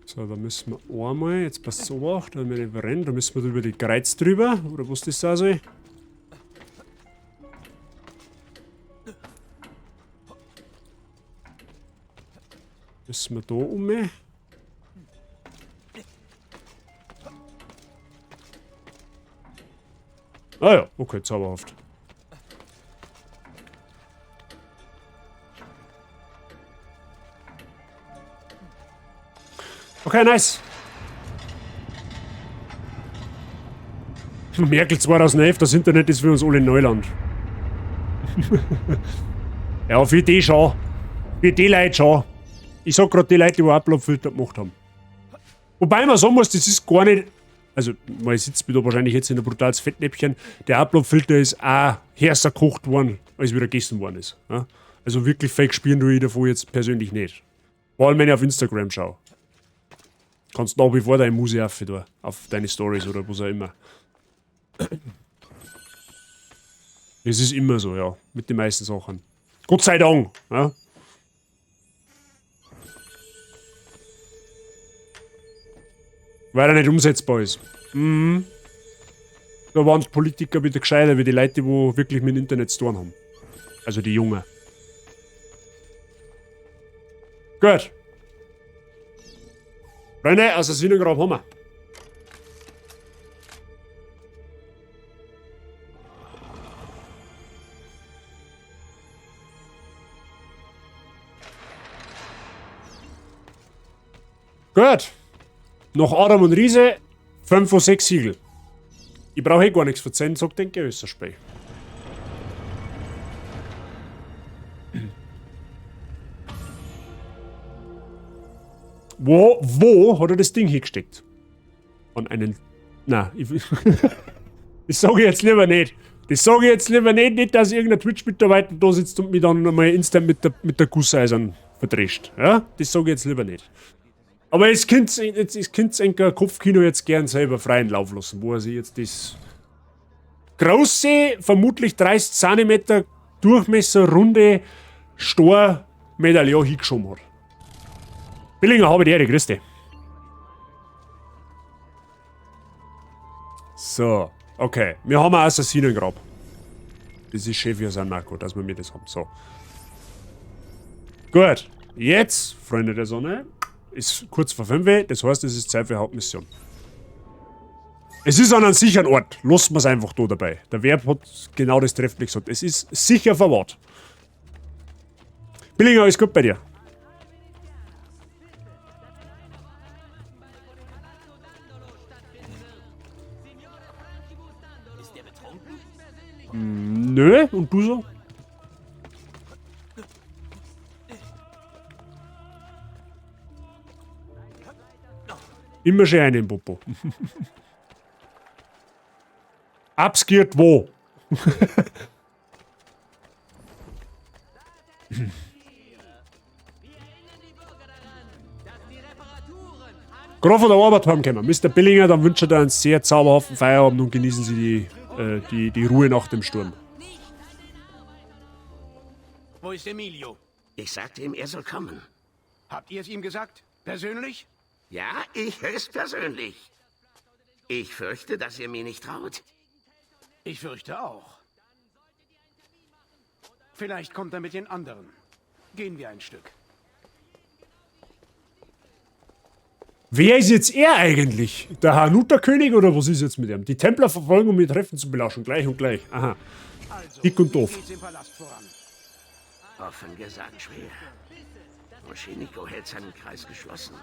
So, da müssen wir einmal, jetzt passt es auf, da wir nicht rennen, da müssen wir über die Kreuz drüber, oder was das sein soll. Müssen wir da um. Ah ja, okay, zauberhaft. Okay, nice. Merkel 2011, das Internet ist für uns alle Neuland. Ja, für die schon. Für die Leute schon. Ich sag grad die Leute, die Upload-Filter gemacht haben. Wobei man sagen muss, das ist gar nicht... Also, man sitzt mir da wahrscheinlich jetzt in ein brutales Fettnäpfchen. Der Upload-Filter ist auch härter gekocht worden, als wieder gegessen worden ist. Ja? Also wirklich fake spielen tue ich davon jetzt persönlich nicht. Vor allem, wenn ich auf Instagram schaue. Kannst nach wie vor deine Muse auf, da, auf deine Stories oder was auch immer. Es ist immer so, ja. Mit den meisten Sachen. Gott sei Dank! Ja. Weil er nicht umsetzbar ist. Mhm. Da waren die Politiker wieder gescheiter, wie die Leute, die wirklich mit dem Internet zu tun haben. Also die Jungen. Gut. Freunde, Assassinengrab haben wir. Gut. Nach Adam und Riese, 5 von 6 Siegel. Ich brauche eh gar nichts verzeihen, sagt den Geösserspey. Wo hat er das Ding hingesteckt? An einen... Nein, ich, das sage ich jetzt lieber nicht. Das sage ich jetzt lieber nicht, nicht, dass irgendein Twitch-Mitarbeiter da sitzt und mich dann mal instant mit der Gusseisern verdrescht. Ja? Das sage ich jetzt lieber nicht. Aber es könnt ein Kopfkino jetzt gern selber freien Lauf lassen, wo er sich jetzt das große, vermutlich 30 Zentimeter Durchmesser, runde Stor-Medaillon hingeschoben hat. Billinger, habe die Ehre, grüß dich. So, okay. Wir haben ein Assassinengrab. Das ist schön für San Marco, dass wir mir das haben. So. Gut. Jetzt, Freunde der Sonne, ist kurz vor 5, das heißt, es ist Zeit für Hauptmission. Es ist an einem sicheren Ort. Lassen wir es einfach da dabei. Der Verb hat genau das trefflich gesagt. Es ist sicher verwahrt. Billinger, alles gut bei dir? Nö, und du so? Immer schön einen im Popo. Abskiert wo? Gerade von der Arbeit heimgekommen. Mister Billinger, dann wünsche ich dir einen sehr zauberhaften Feierabend und genießen Sie die Ruhe nach dem Sturm. Wo ist Emilio? Ich sagte ihm, er soll kommen. Habt ihr es ihm gesagt? Persönlich? Ja, ich höchstpersönlich. Ich fürchte, dass ihr mir nicht traut. Ich fürchte auch. Vielleicht kommt er mit den anderen. Gehen wir ein Stück. Wer ist jetzt er eigentlich? Der Hanuta-König oder was ist jetzt mit ihm? Die Templer verfolgen, um ihr Treffen zu belauschen. Gleich und gleich. Aha. Also, Dick und wie doof. geht's im Palast voran? Offen gesagt schwer. Moscheniko hält seinen Kreis geschlossen.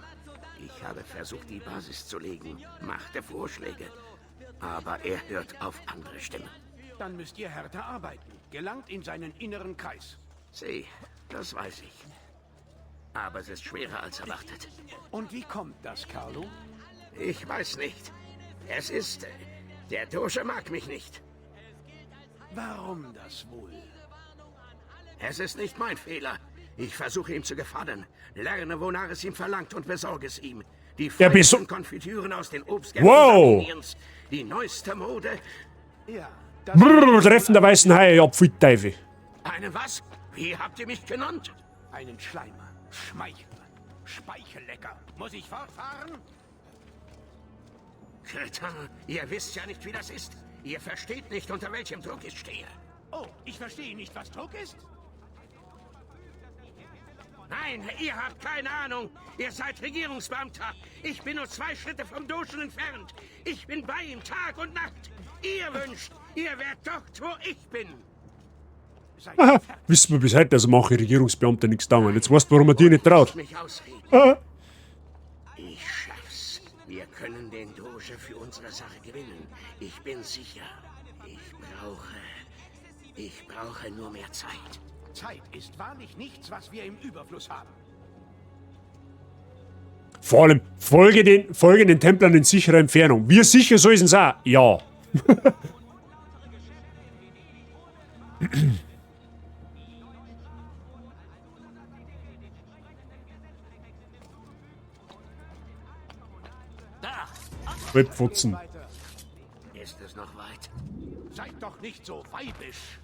Ich habe versucht, die Basis zu legen, machte Vorschläge. Aber er hört auf andere Stimmen. Dann müsst ihr härter arbeiten. Gelangt in seinen inneren Kreis. Sieh, das weiß ich. Aber es ist schwerer als erwartet. Und wie kommt das, Carlo? Ich weiß nicht. Es ist... Der Doge mag mich nicht. Warum das wohl? Es ist nicht mein Fehler. Ich versuche ihm zu gefallen. Lerne, wonach es ihm verlangt und besorge es ihm. Die Der feinsten beso- Konfitüren aus den Obstgärten Wow! Sardiniens. Die neueste Mode. Ja, Brrr, Treffen der weißen Haie, ja, pfui Teufel. Einen was? Wie habt ihr mich genannt? Einen Schleimer. Schmeichler. Speichellecker. Muss ich fortfahren? Kretin, ihr wisst ja nicht, wie das ist. Ihr versteht nicht, unter welchem Druck ich stehe. Oh, ich verstehe nicht, was Druck ist? Nein, ihr habt keine Ahnung. Ihr seid Regierungsbeamter. Ich bin nur 2 Schritte vom Duschen entfernt. Ich bin bei ihm Tag und Nacht. Ihr wünscht, ihr wärt dort, wo ich bin. Aha, wissen wir bis heute, dass manche Regierungsbeamte nichts taugen. Jetzt weißt du, warum man dir nicht traut. Lass mich ausreden. Ah. Ich schaff's. Wir können den Doge für unsere Sache gewinnen. Ich bin sicher. Ich brauche nur mehr Zeit. Zeit ist wahrlich nichts, was wir im Überfluss haben. Vor allem, folge den Templern in sicherer Entfernung. Wir sicher, so ist es auch. Ja. Webfotzen. Ist es noch weit? Seid doch nicht so weibisch.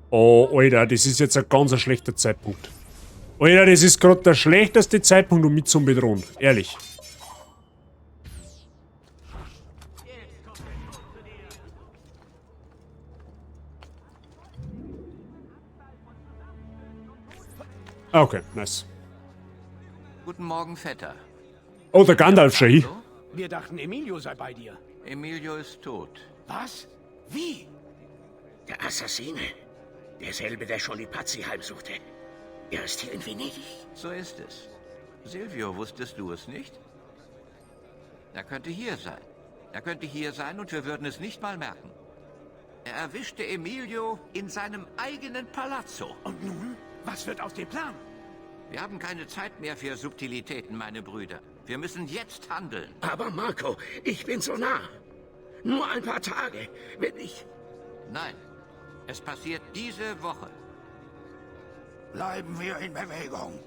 Oh, Alter, das ist jetzt ein ganz schlechter Zeitpunkt. Alter, das ist grad der schlechteste Zeitpunkt, um mich zu bedrohen. Ehrlich. Okay, nice. Guten Morgen, Vetter. Oh, der Gandalf schon hin. Wir dachten, Emilio sei bei dir. Emilio ist tot. Was? Wie? Der Assassine. Derselbe, der schon die Pazzi heimsuchte. Er ist hier in Venedig. So ist es. Silvio, wusstest du es nicht? Er könnte hier sein. Er könnte hier sein und wir würden es nicht mal merken. Er erwischte Emilio in seinem eigenen Palazzo. Und nun? Was wird aus dem Plan? Wir haben keine Zeit mehr für Subtilitäten, meine Brüder. Wir müssen jetzt handeln. Aber Marco, ich bin so nah. Nur ein paar Tage, wenn ich... Nein, es passiert diese Woche. Bleiben wir in Bewegung.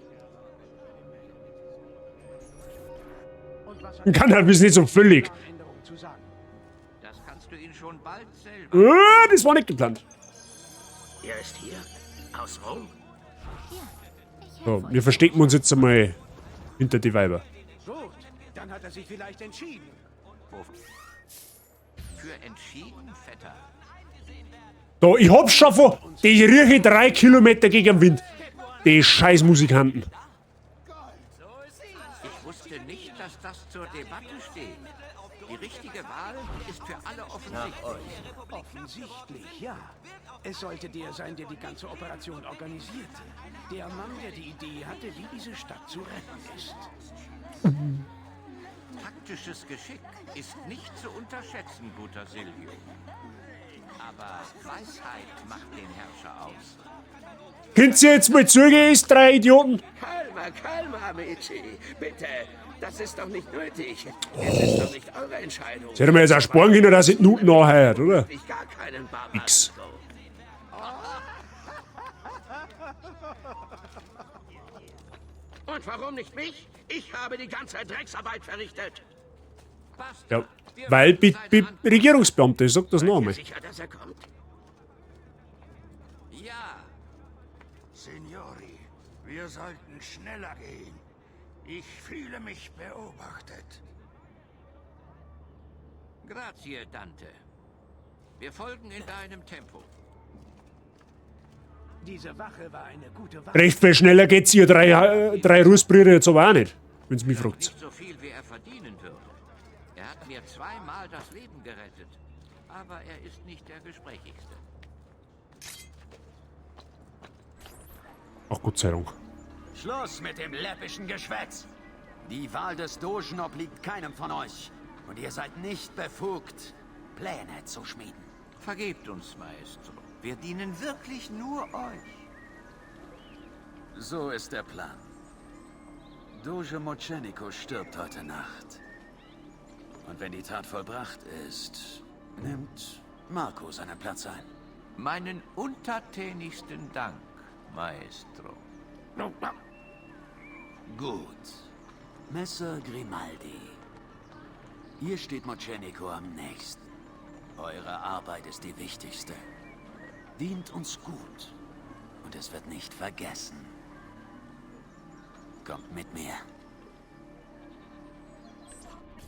Gandalf ist nicht so völlig. Das kannst du ihn schon bald selber. Ah, das war nicht geplant. Er ist hier? Aus Rom? So, wir verstecken uns jetzt einmal hinter die Weiber. Gut, dann hat er sich vielleicht entschieden. Für entschieden, Vetter. Da, ich hab's schon vor. Die rieche 3 Kilometer gegen den Wind. Die scheiß Musikanten. Ich wusste nicht, dass das zur Debatte steht. Die richtige Wahl ist für alle offensichtlich. Offensichtlich, ja. Es sollte der sein, der die ganze Operation organisierte. Der Mann, der die Idee hatte, wie diese Stadt zu retten ist. Taktisches Geschick ist nicht zu unterschätzen, guter Silvio. Aber Weisheit macht den Herrscher aus. Könnt ihr jetzt mal zugehen, ist 3 Idioten? Calma, calma, amici. Bitte, das ist doch nicht nötig. Es ist doch nicht eure Entscheidung. Sie hätten mir jetzt auch sparen können, dass ich die Nuten nachheuert, oder? Ich gar keinen Barbarigo. X. Und warum nicht mich? Ich habe die ganze Drecksarbeit verrichtet. Ja, weil bi, bi Regierungsbeamte, ich sag das noch einmal. Sicher, dass er kommt? Ja. Signori, wir sollten schneller gehen. Ich fühle mich beobachtet. Grazie, Dante. Wir folgen in deinem Tempo. Diese Wache war eine gute Wache. Recht viel schneller geht's ihr drei Rußbrüder jetzt aber auch nicht, wenn's mich fragt. Nicht so viel, wie er verdienen würde. Er hat mir zweimal das Leben gerettet. Aber er ist nicht der Gesprächigste. Ach, Gott sei Dank. Schluss mit dem läppischen Geschwätz! Die Wahl des Dogen obliegt keinem von euch. Und ihr seid nicht befugt, Pläne zu schmieden. Vergebt uns, Maestro. Wir dienen wirklich nur euch. So ist der Plan. Doge Mocenigo stirbt heute Nacht. Und wenn die Tat vollbracht ist, nimmt Marco seinen Platz ein. Meinen untertänigsten Dank, Maestro. Gut. Messer Grimaldi. Ihr steht Mocenigo am nächsten. Eure Arbeit ist die wichtigste. Dient uns gut. Und es wird nicht vergessen. Kommt mit mir.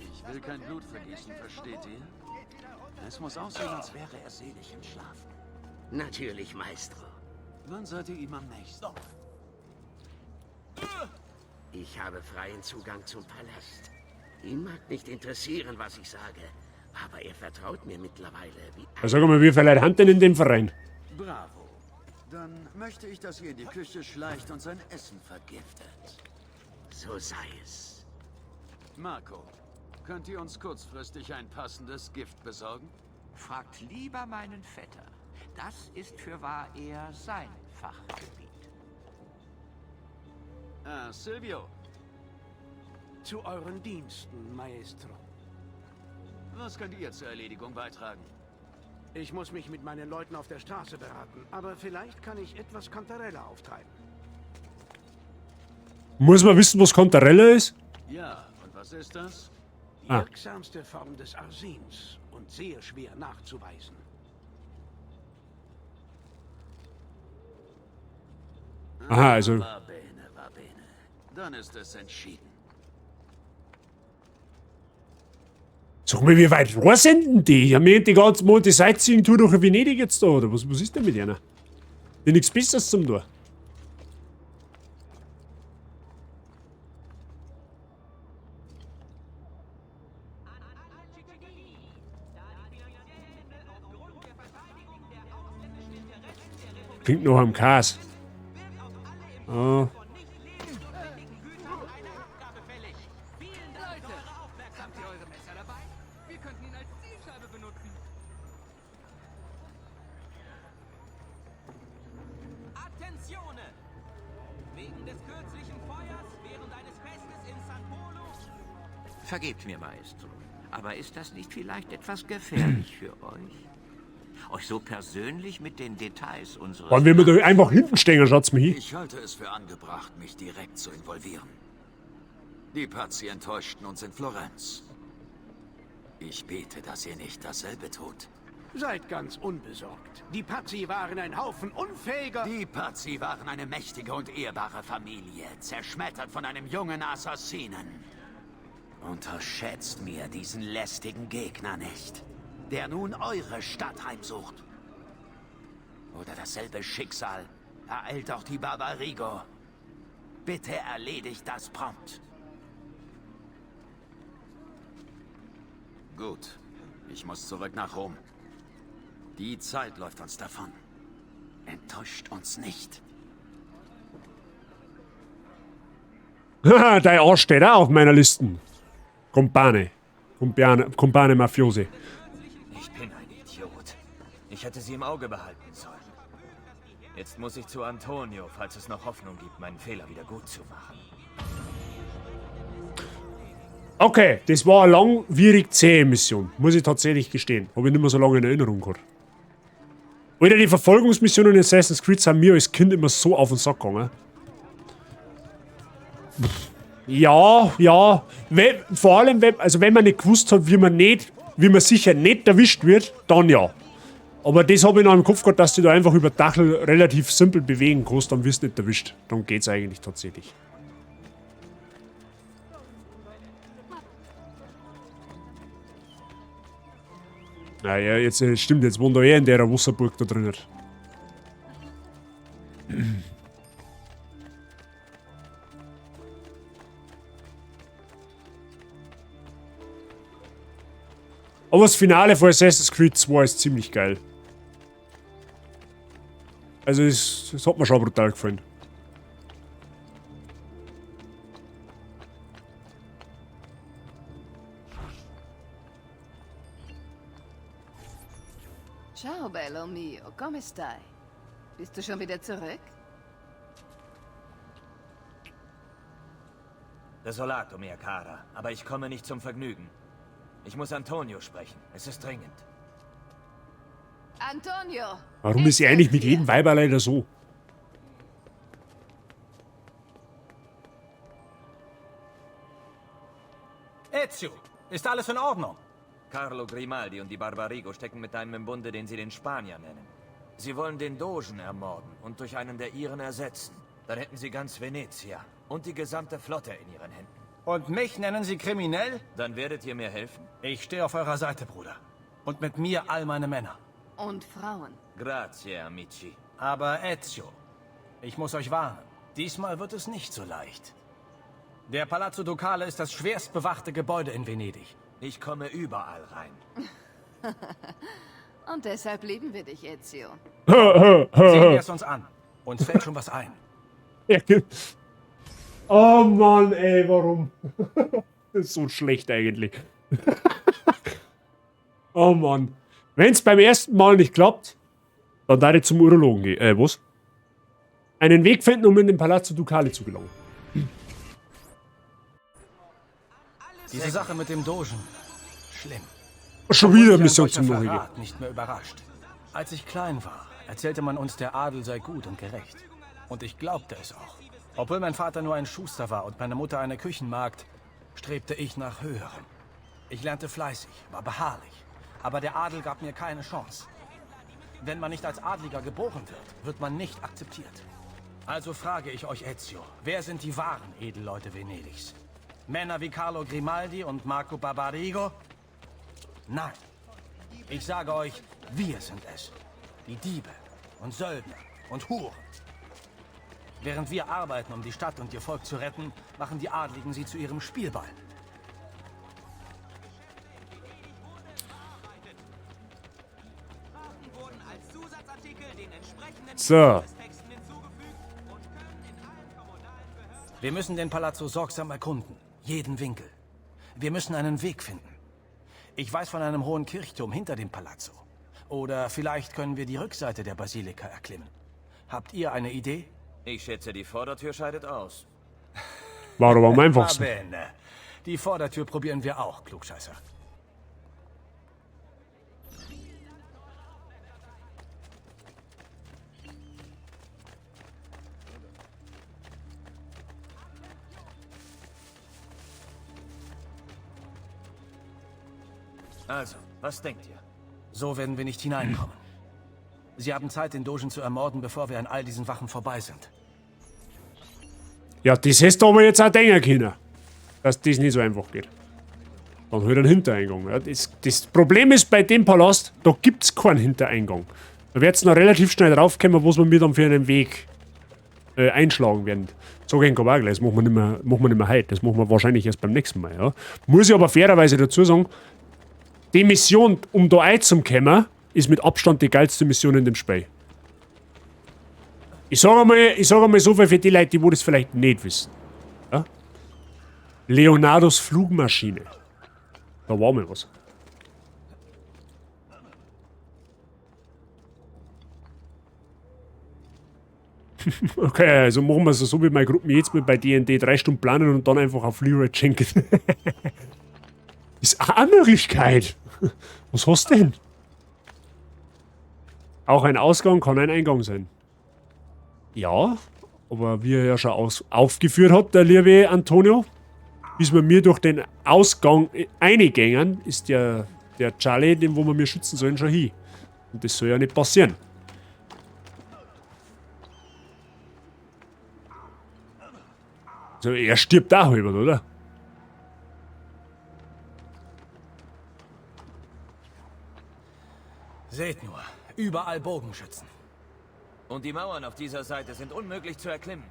Ich will kein Blut vergießen, versteht ihr? Es muss aussehen, als wäre er selig entschlafen. Natürlich, Maestro. Wann seid ihr ihm am nächsten? Ich habe freien Zugang zum Palast. Ihn mag nicht interessieren, was ich sage, aber er vertraut mir mittlerweile wie Ja, sag mal, wie viele Leute haben denn in dem Verein? Bravo. Dann möchte ich, dass ihr in die Küche schleicht und sein Essen vergiftet. So sei es. Marco, könnt ihr uns kurzfristig ein passendes Gift besorgen? Fragt lieber meinen Vetter. Das ist fürwahr eher sein Fachgebiet. Ah, Silvio. Zu euren Diensten, Maestro. Was könnt ihr zur Erledigung beitragen? Ich muss mich mit meinen Leuten auf der Straße beraten, aber vielleicht kann ich etwas Cantarella auftreiben. Muss man wissen, was Cantarella ist? Ja, und was ist das? Die Ah. wirksamste Form des Arsens und sehr schwer nachzuweisen. Aha, also. Va bene, va bene. Dann ist es entschieden. Sag mal, wie weit wo sind denn die? Ja, wir haben die ganze Monte Sightseeing-Tour durch Venedig jetzt da, oder? Was ist denn mit einer? Die nichts Besseres zum tun. Klingt noch am Chaos. Ah. Habt ihr eure Messer dabei? Wir könnten ihn als Zielscheibe benutzen. Attenzione! Wegen des kürzlichen Feuers während eines Festes in San Polo. Vergebt mir, Maestro. Aber ist das nicht vielleicht etwas gefährlich für euch? Euch so persönlich mit den Details unseres... Wollen wir da einfach hinten stehen, schaut's mir hin. Ich halte es für angebracht, mich direkt zu involvieren. Die Pazzi enttäuschten uns in Florenz. Ich bete, dass ihr nicht dasselbe tut. Seid ganz unbesorgt. Die Pazzi waren ein Haufen unfähiger... Die Pazzi waren eine mächtige und ehrbare Familie, zerschmettert von einem jungen Assassinen. Unterschätzt mir diesen lästigen Gegner nicht, der nun eure Stadt heimsucht. Oder dasselbe Schicksal ereilt auch die Barbarigo. Bitte erledigt das prompt. Gut, ich muss zurück nach Rom. Die Zeit läuft uns davon. Enttäuscht uns nicht. Haha, dein Arsch steht auch auf meiner Liste. Kumpane. Kumpane, Kumpane Mafiosi. Ich bin ein Idiot. Ich hätte sie im Auge behalten sollen. Jetzt muss ich zu Antonio, falls es noch Hoffnung gibt, meinen Fehler wieder gut zu machen. Okay, das war eine langwierig zähe Mission. Muss ich tatsächlich gestehen. Habe ich nicht mehr so lange in Erinnerung gehabt. Alter, die Verfolgungsmissionen in Assassin's Creed sind mir als Kind immer so auf den Sack gegangen. Ja, ja. Vor allem, also wenn man nicht gewusst hat, wie man sicher nicht erwischt wird, dann ja. Aber das habe ich noch im Kopf gehabt, dass du da einfach über Dachel relativ simpel bewegen kannst, dann wirst du nicht erwischt. Dann geht's eigentlich tatsächlich. Naja, jetzt stimmt, jetzt wohnt er eh in der Wasserburg da drinnen. Aber das Finale von Assassin's Creed 2 ist ziemlich geil. Also das hat mir schon brutal gefallen. Ciao, bello mio. Come stai? Bist du schon wieder zurück? Desolato, mia cara, aber ich komme nicht zum Vergnügen. Ich muss Antonio sprechen. Es ist dringend. Antonio! Warum ist sie eigentlich mit jedem Weiber leider so? Ezio, ist alles in Ordnung? Carlo Grimaldi und die Barbarigo stecken mit einem im Bunde, den sie den Spanier nennen. Sie wollen den Dogen ermorden und durch einen der ihren ersetzen. Dann hätten sie ganz Venezia und die gesamte Flotte in ihren Händen. Und mich nennen sie kriminell? Dann werdet ihr mir helfen? Ich stehe auf eurer Seite, Bruder. Und mit mir all meine Männer. Und Frauen. Grazie, amici. Aber Ezio, ich muss euch warnen. Diesmal wird es nicht so leicht. Der Palazzo Ducale ist das schwerst bewachte Gebäude in Venedig. Ich komme überall rein. Und deshalb lieben wir dich, Ezio. Sehen wir es uns an. Uns fällt schon was ein. Ja, oh Mann, ey, warum? Das ist so schlecht eigentlich. Oh Mann. Wenn's beim ersten Mal nicht klappt, dann darf ich zum Urologen gehen. Was? Einen Weg finden, um in den Palazzo Ducale zu gelangen. Diese Sache mit dem Dogen. Schlimm. Schon wieder Obwohl mich Mission ein zum solcher Nachhinein. Verrat nicht mehr überrascht. Als ich klein war, erzählte man uns, der Adel sei gut und gerecht. Und ich glaubte es auch. Obwohl mein Vater nur ein Schuster war und meine Mutter eine Küchenmagd, strebte ich nach Höherem. Ich lernte fleißig, war beharrlich. Aber der Adel gab mir keine Chance. Wenn man nicht als Adliger geboren wird, wird man nicht akzeptiert. Also frage ich euch, Ezio, wer sind die wahren Edelleute Venedigs? Männer wie Carlo Grimaldi und Marco Barbarigo? Nein. Ich sage euch, wir sind es. Die Diebe und Söldner und Huren. Während wir arbeiten, um die Stadt und ihr Volk zu retten, machen die Adligen sie zu ihrem Spielball. So. Wir müssen den Palazzo sorgsam erkunden. Jeden Winkel. Wir müssen einen Weg finden. Ich weiß von einem hohen Kirchturm hinter dem Palazzo. Oder vielleicht können wir die Rückseite der Basilika erklimmen. Habt ihr eine Idee? Ich schätze, die Vordertür scheidet aus. War aber am einfachsten. Va bene. Die Vordertür probieren wir auch, Klugscheißer. Also, was denkt ihr? So werden wir nicht hineinkommen. Sie haben Zeit, den Dogen zu ermorden, bevor wir an all diesen Wachen vorbei sind. Ja, das hättest du aber jetzt auch denken können, dass das nicht so einfach geht. Dann halt einen Hintereingang. Ja, das Problem ist bei dem Palast, da gibt's keinen Hintereingang. Da wird's noch relativ schnell draufkommen, was wir mir dann für einen Weg einschlagen werden. Sag ich aber auch gleich, das machen wir nicht mehr, machen wir nicht mehr heute. Das machen wir wahrscheinlich erst beim nächsten Mal. Ja. Muss ich aber fairerweise dazu sagen, die Mission, um da reinzukommen, ist mit Abstand die geilste Mission in dem Spiel. Ich sag einmal so viel für die Leute, die wo das vielleicht nicht wissen. Ja? Leonardos Flugmaschine. Da war mal was. Okay, also machen wir es so wie meine Gruppen jetzt mal bei D&D 3 Stunden planen und dann einfach auf Leroy Jenkins. Ist auch eine Möglichkeit. Was hast du denn? Auch ein Ausgang kann ein Eingang sein. Ja, Aber wie er ja schon aufgeführt hat, der liebe Antonio, bis wir mir durch den Ausgang eingängen, ist der Charlie, den wo wir mir schützen sollen, schon hin. Und das soll ja nicht passieren. Also er stirbt auch halber, oder? Seht nur, überall Bogenschützen. Und die Mauern auf dieser Seite sind unmöglich zu erklimmen.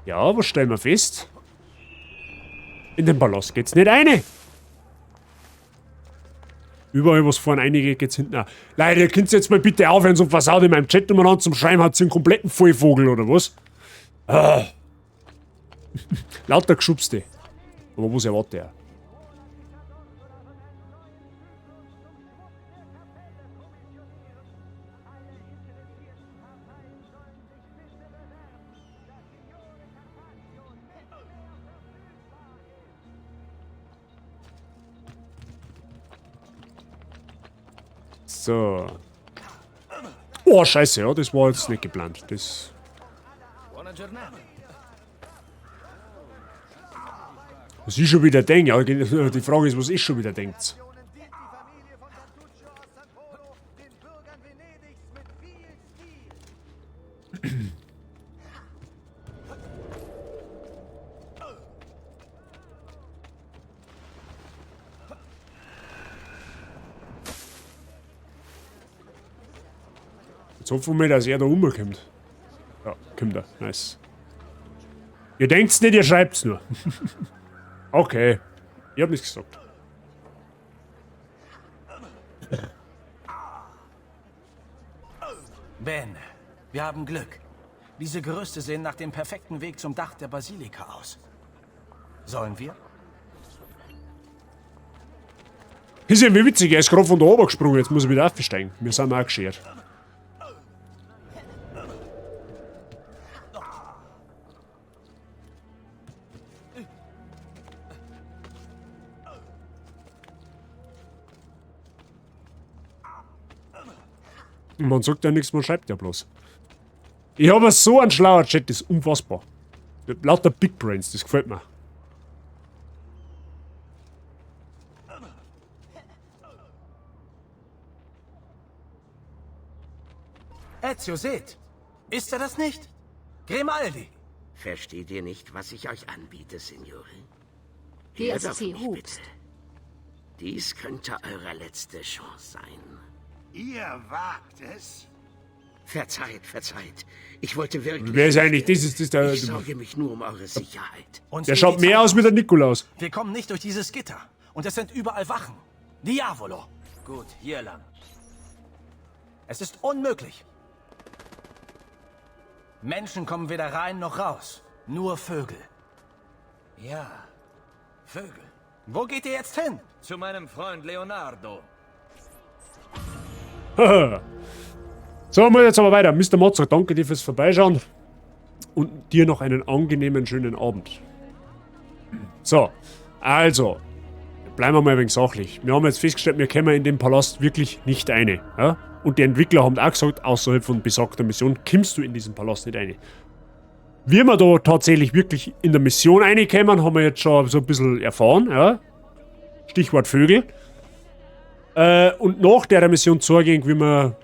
Ja, was stellen wir fest? In den Palast geht's nicht rein. Überall, was vorne reingeht, geht's hinten auch. Leute, ihr könnt jetzt mal bitte aufhören, so versaut in meinem Chat umeinander zum Schreiben, hat sie einen kompletten Vollvogel oder was? Ah. Lauter Geschubste. Aber was erwartet er? So. Oh, scheiße, ja, das war jetzt nicht geplant. Das. Was ich schon wieder denke, ja, die Frage ist, was ich schon wieder denkt. Jetzt hoffen wir, dass er da rumkommt. Ja, kommt er. Nice. Ihr denkt's nicht, ihr schreibt's nur. Okay. Ich hab nichts gesagt. Ben, wir haben Glück. Diese Gerüste sehen nach dem perfekten Weg zum Dach der Basilika aus. Sollen wir? Ist ja wie witzig, er ist gerade von da oben gesprungen, jetzt muss er wieder aufsteigen. Wir sind auch geschert. Man sagt ja nichts, man schreibt ja bloß. Ich habe so einen schlauen Chat, das ist unfassbar. Lauter Big Brains, das gefällt mir. Ezio, seht! Ist er das nicht? Grimaldi! Versteht ihr nicht, was ich euch anbiete, Signore? Hört auf GSC mich, Hubst. bitte. Dies könnte eure letzte Chance sein. Ihr wagt es? Verzeiht, verzeiht. Ich wollte wirklich... Wer ist eigentlich das? Ist das der, Ich sorge mich nur um eure Sicherheit. Uns der geht schaut die mehr Zeit aus wie der Nikolaus. Wir kommen nicht durch dieses Gitter. Und es sind überall Wachen. Diavolo! Gut, hier lang. Es ist unmöglich. Menschen kommen weder rein noch raus. Nur Vögel. Ja, Vögel. Wo geht ihr jetzt hin? Zu meinem Freund Leonardo. So, mal jetzt aber weiter. Mr. Mozart, danke dir fürs Vorbeischauen. Und dir noch einen angenehmen, schönen Abend. So, also, bleiben wir mal ein wenig sachlich. Wir haben jetzt festgestellt, wir kommen in den Palast wirklich nicht rein. Ja? Und die Entwickler haben auch gesagt, außerhalb von besagter Mission kommst du in diesen Palast nicht rein. Wie wir da tatsächlich wirklich in der Mission reinkommen, haben wir jetzt schon so ein bisschen erfahren. Ja? Stichwort Vögel. Und nach der Mission zugehen, wie wir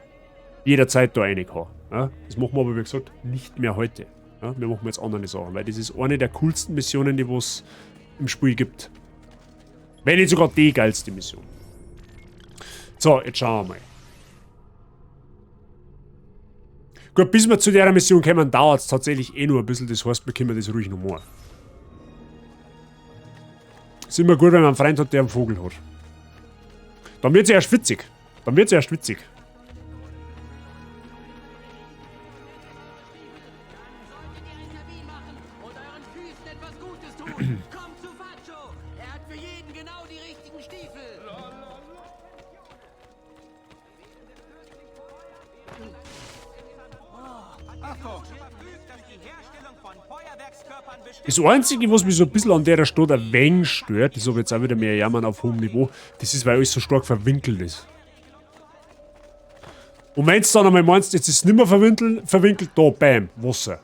jederzeit da rein kann. Ja? Das machen wir aber, wie gesagt, nicht mehr heute. Ja? Wir machen jetzt andere Sachen, weil das ist eine der coolsten Missionen, die es im Spiel gibt. Wenn nicht sogar die geilste Mission. So, jetzt schauen wir mal. Gut, bis wir zu der Mission kommen, dauert es tatsächlich eh nur ein bisschen. Das heißt, wir können das ruhig noch machen. Ist immer gut, wenn man einen Freund hat, der einen Vogel hat. Dann wird's erst witzig. Dann wird's erst witzig. Das Einzige, was mich so ein bisschen an der Stadt ein wenig stört, das habe ich jetzt auch wieder mehr jammern auf hohem Niveau, das ist, weil alles so stark verwinkelt ist. Und wenn du dann einmal meinst, jetzt ist es nicht mehr verwinkelt, da, bam, Wasser.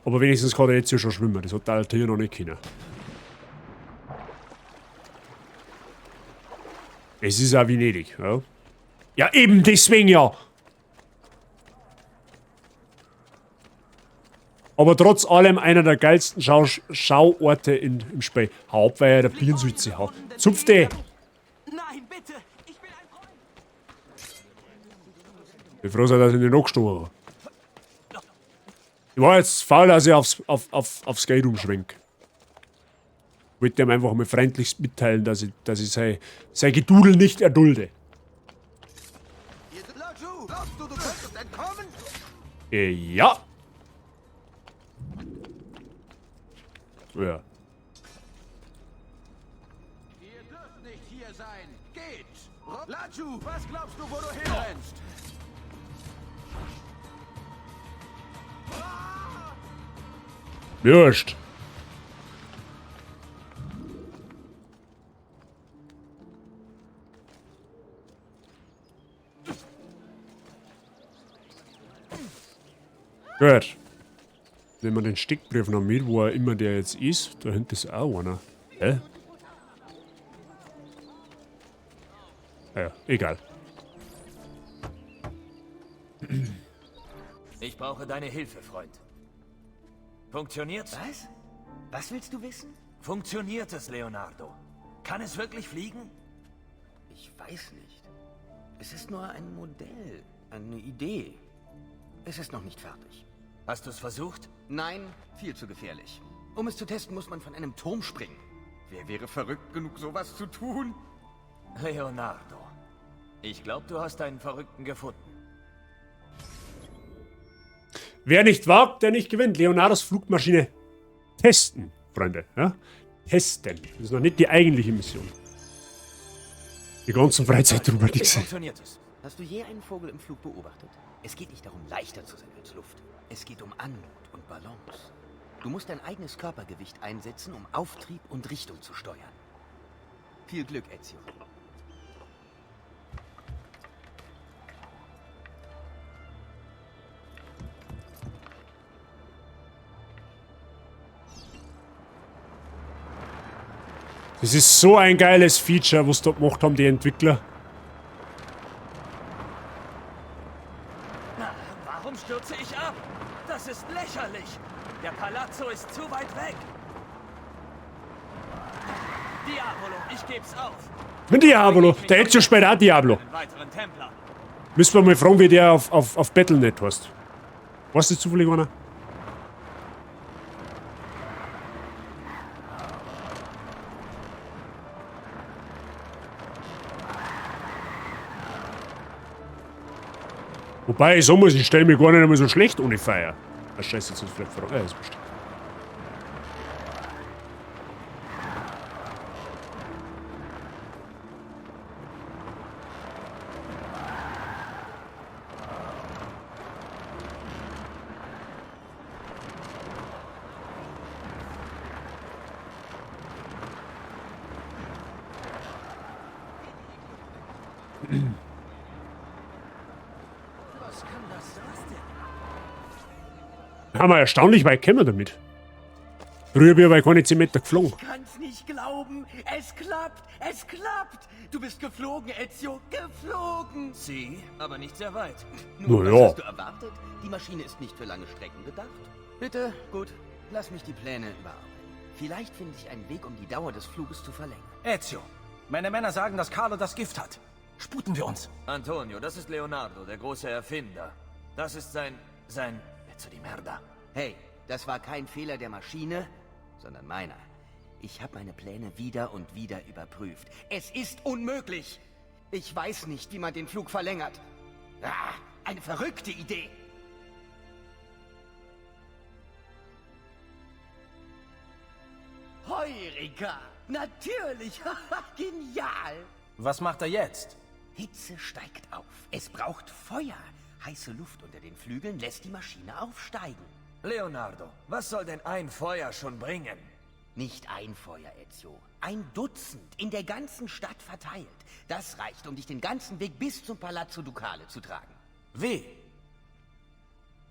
Aber wenigstens kann der jetzt ja schon schwimmen, das hat der Altair noch nicht können. Es ist auch Venedig, ja. Ja, eben deswegen ja! Aber trotz allem einer der geilsten Schauorte im Spiel. Hau ab, weil er der Birnensulze hat. Zupf die! Nein, bitte! Ich bin ein Freund! Ich bin froh, dass ich nicht angestochen war. Ich war jetzt faul, dass ich aufs Geld umschwenk. Ich wollte ihm einfach mal freundlichst mitteilen, dass ich sein Gedudel nicht erdulde. Ja. Ja. Ihr dürft nicht hier sein. Geht! Laju, was glaubst du, wo du hinrennst? Wurscht. Gut. Nehmen wir den Steckbrief noch mit, wo er immer der jetzt ist. Da hinten ist auch einer. Hä? Ja, egal. Ich brauche deine Hilfe, Freund. Funktioniert's? Was? Was willst du wissen? Funktioniert es, Leonardo? Kann es wirklich fliegen? Ich weiß nicht. Es ist nur ein Modell, eine Idee. Es ist noch nicht fertig. Hast du's versucht? Nein, viel zu gefährlich. Um es zu testen, muss man von einem Turm springen. Wer wäre verrückt genug, sowas zu tun? Leonardo, ich glaube, du hast einen Verrückten gefunden. Wer nicht wagt, der nicht gewinnt. Leonardos Flugmaschine testen, Freunde. Ja? Testen. Das ist noch nicht die eigentliche Mission. Die ganzen Freizeit drüber, die gesehen. Funktioniert es? Hast du je einen Vogel im Flug beobachtet? Es geht nicht darum, leichter zu sein als Luft. Es geht um Anmut und Balance. Du musst dein eigenes Körpergewicht einsetzen, um Auftrieb und Richtung zu steuern. Viel Glück, Ezio. Das ist so ein geiles Feature, was da gemacht haben, die Entwickler. Na, warum stürze ich ab? Das ist lächerlich. Der Palazzo ist zu weit weg. Diavolo, ich geb's auf. Diavolo, der Ezio spielt auch Diablo. Müssen wir mal fragen, wie der auf Battle.net heißt. Weißt du zufällig einer? Wobei, ich sagen muss, ich stelle mich gar nicht einmal so schlecht ohne Feuer. Ah, scheiße, jetzt ist vielleicht verrückt. Ja, ist bestimmt. Haben wir erstaunlich weit gekommen damit. Früher bin ich aber keine 10 Meter geflogen. Ich kann's nicht glauben. Es klappt. Es klappt. Du bist geflogen, Ezio. Geflogen. Sie, aber nicht sehr weit. Nun, Na was ja. hast du erwartet? Die Maschine ist nicht für lange Strecken gedacht. Bitte, gut. Lass mich die Pläne überarbeiten. Vielleicht finde ich einen Weg, um die Dauer des Fluges zu verlängern. Ezio, meine Männer sagen, dass Carlo das Gift hat. Sputen wir uns. Antonio, das ist Leonardo, der große Erfinder. Das ist sein Pezzo di merda. Hey, das war kein Fehler der Maschine, sondern meiner. Ich habe meine Pläne wieder und wieder überprüft. Es ist unmöglich. Ich weiß nicht, wie man den Flug verlängert. Ah, eine verrückte Idee. Heureka! Natürlich! Genial! Was macht er jetzt? Hitze steigt auf. Es braucht Feuer. Heiße Luft unter den Flügeln lässt die Maschine aufsteigen. Leonardo, was soll denn ein Feuer schon bringen? Nicht ein Feuer, Ezio. Ein Dutzend, in der ganzen Stadt verteilt. Das reicht, um dich den ganzen Weg bis zum Palazzo Ducale zu tragen. Wie?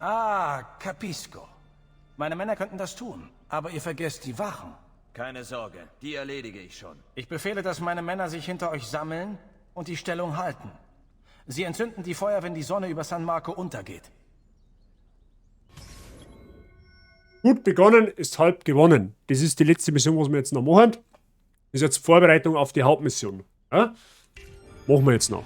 Ah, capisco. Meine Männer könnten das tun, aber ihr vergesst die Wachen. Keine Sorge, die erledige ich schon. Ich befehle, dass meine Männer sich hinter euch sammeln und die Stellung halten. Sie entzünden die Feuer, wenn die Sonne über San Marco untergeht. Gut begonnen ist halb gewonnen. Das ist die letzte Mission, was wir jetzt noch machen. Das ist jetzt Vorbereitung auf die Hauptmission. Ja? Machen wir jetzt noch.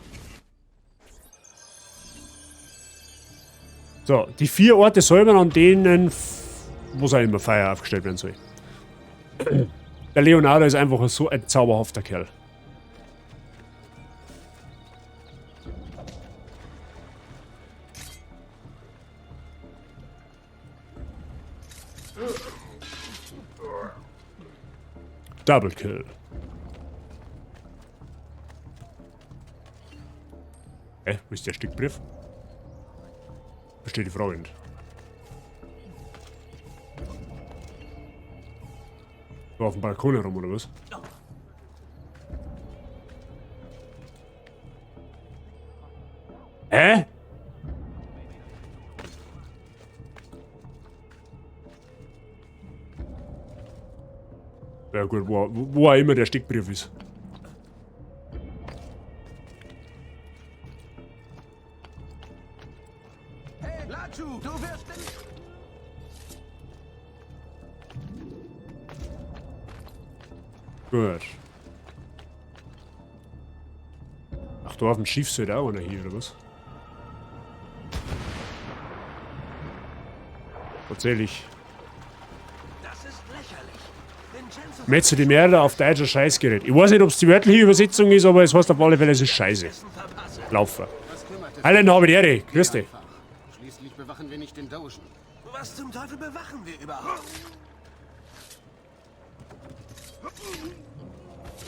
So, die 4 Orte säubern, an denen, wo auch immer Feuer aufgestellt werden soll. Der Leonardo ist einfach so ein zauberhafter Kerl. Double Kill. Hä? Wo ist der Stückbrief? Verstehe die Frage nicht. So auf dem Balkon herum, oder was? Hä? Ja gut, wo auch immer der Steckbrief ist. Hey, Lachu, du wirst Gut. Ach, da auf dem Schiff sollte auch einer hier, oder was? Tatsächlich. Das ist lächerlich. Mezzo di Merda auf deutscher Scheißgerät. Ich weiß nicht, ob's die wörtliche Übersetzung ist, aber es heißt auf alle Fälle, es ist Scheiße. Laufen. Hallo, habe die Ehre. Grüß dich. Schließlich bewachen wir nicht den Dogen. Was zum Teufel bewachen wir überhaupt?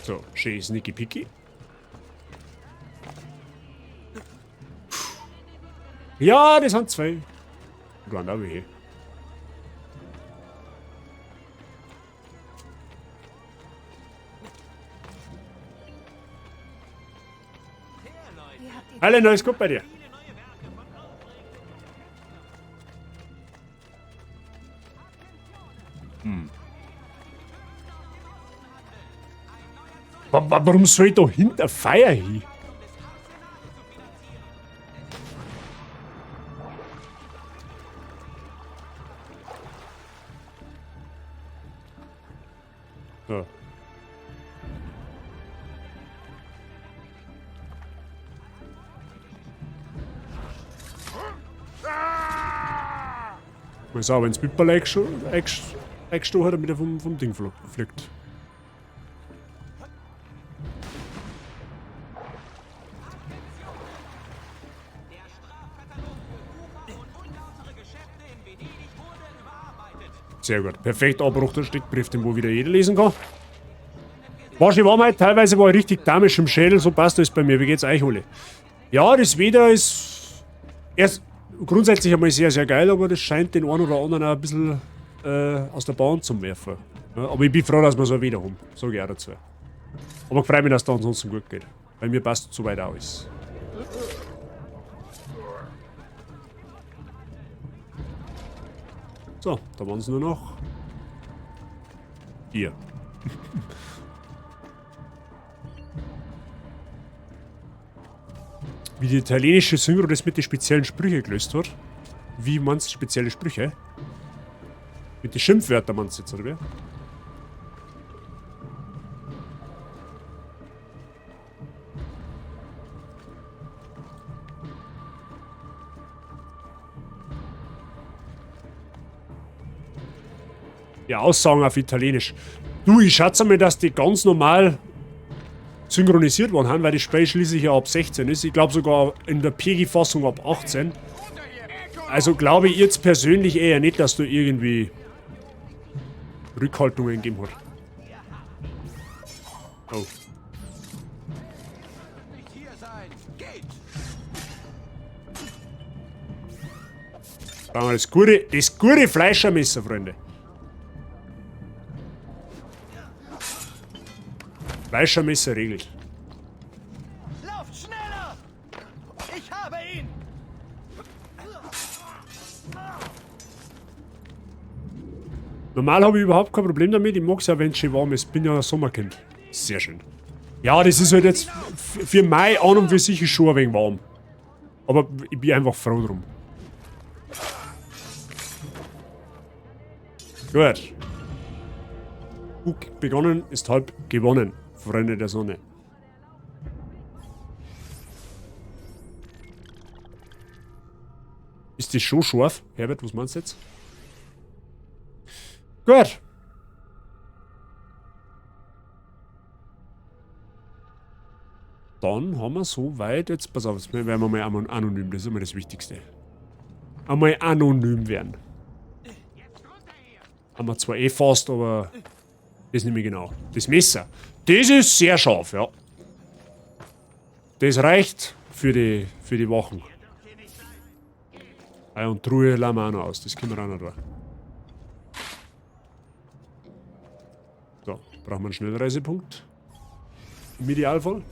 So, schön sneaky picky. Ja, das sind zwei. Grand auch hier. Hallo, alles gut bei dir? Hm. Warum soll ich da hinter Feier hin? So. Mal schauen, wenn's Pipperl eingestochen hat, damit er vom Ding fliegt. Sehr gut. Perfekt, Abbruch der Steckbrief, den wo wieder jeder lesen kann. Wahrscheinlich war mal, teilweise war ich richtig damisch im Schädel, so passt das bei mir. Wie geht's euch, Uli? Ja, das Wetter ist erst grundsätzlich einmal sehr, sehr geil, aber das scheint den einen oder anderen auch ein bisschen aus der Bahn zu werfen. Ja, aber ich bin froh, dass wir so ein Wetter haben, sag ich auch dazu. Aber ich freue mich, dass da ansonsten gut geht. Bei mir passt soweit auch alles. So, da waren's nur noch 4. Wie die italienische Synchro das mit den speziellen Sprüchen gelöst hat. Wie meinst du spezielle Sprüche? Mit den Schimpfwörtern meinst du jetzt, oder wie? Die Aussagen auf Italienisch. Du, ich schätze mal, dass die ganz normal synchronisiert worden sind, weil das Spiel schließlich ja ab 16 ist. Ich glaub sogar in der PEGI-Fassung ab 18. Also glaube ich jetzt persönlich eher nicht, dass du irgendwie Rückhaltungen gegeben hat. Oh. Brauchen wir das gute Fleischermesser, Freunde. Weischermesser regelt. Lauft schneller! Ich habe ihn! Normal habe ich überhaupt kein Problem damit. Ich mag's ja, wenn's schön warm ist. Bin ja ein Sommerkind. Sehr schön. Ja, das ist halt jetzt für Mai an und für sich ist schon ein wenig warm. Aber ich bin einfach froh drum. Gut. Gut begonnen ist halb gewonnen, Freunde der Sonne. Ist das schon scharf? Herbert, was meinst du jetzt? Gut. Dann haben wir soweit jetzt, pass auf, jetzt werden wir mal anonym, das ist immer das Wichtigste. Einmal anonym werden. Haben wir zwar eh fast, aber das nehme ich genau. Das Messer. Das ist sehr scharf, ja. Das reicht für die Wachen. Ah, und Truhe lassen wir auch noch aus, das können wir auch noch da. So, brauchen wir einen Schnellreisepunkt. Im Idealfall.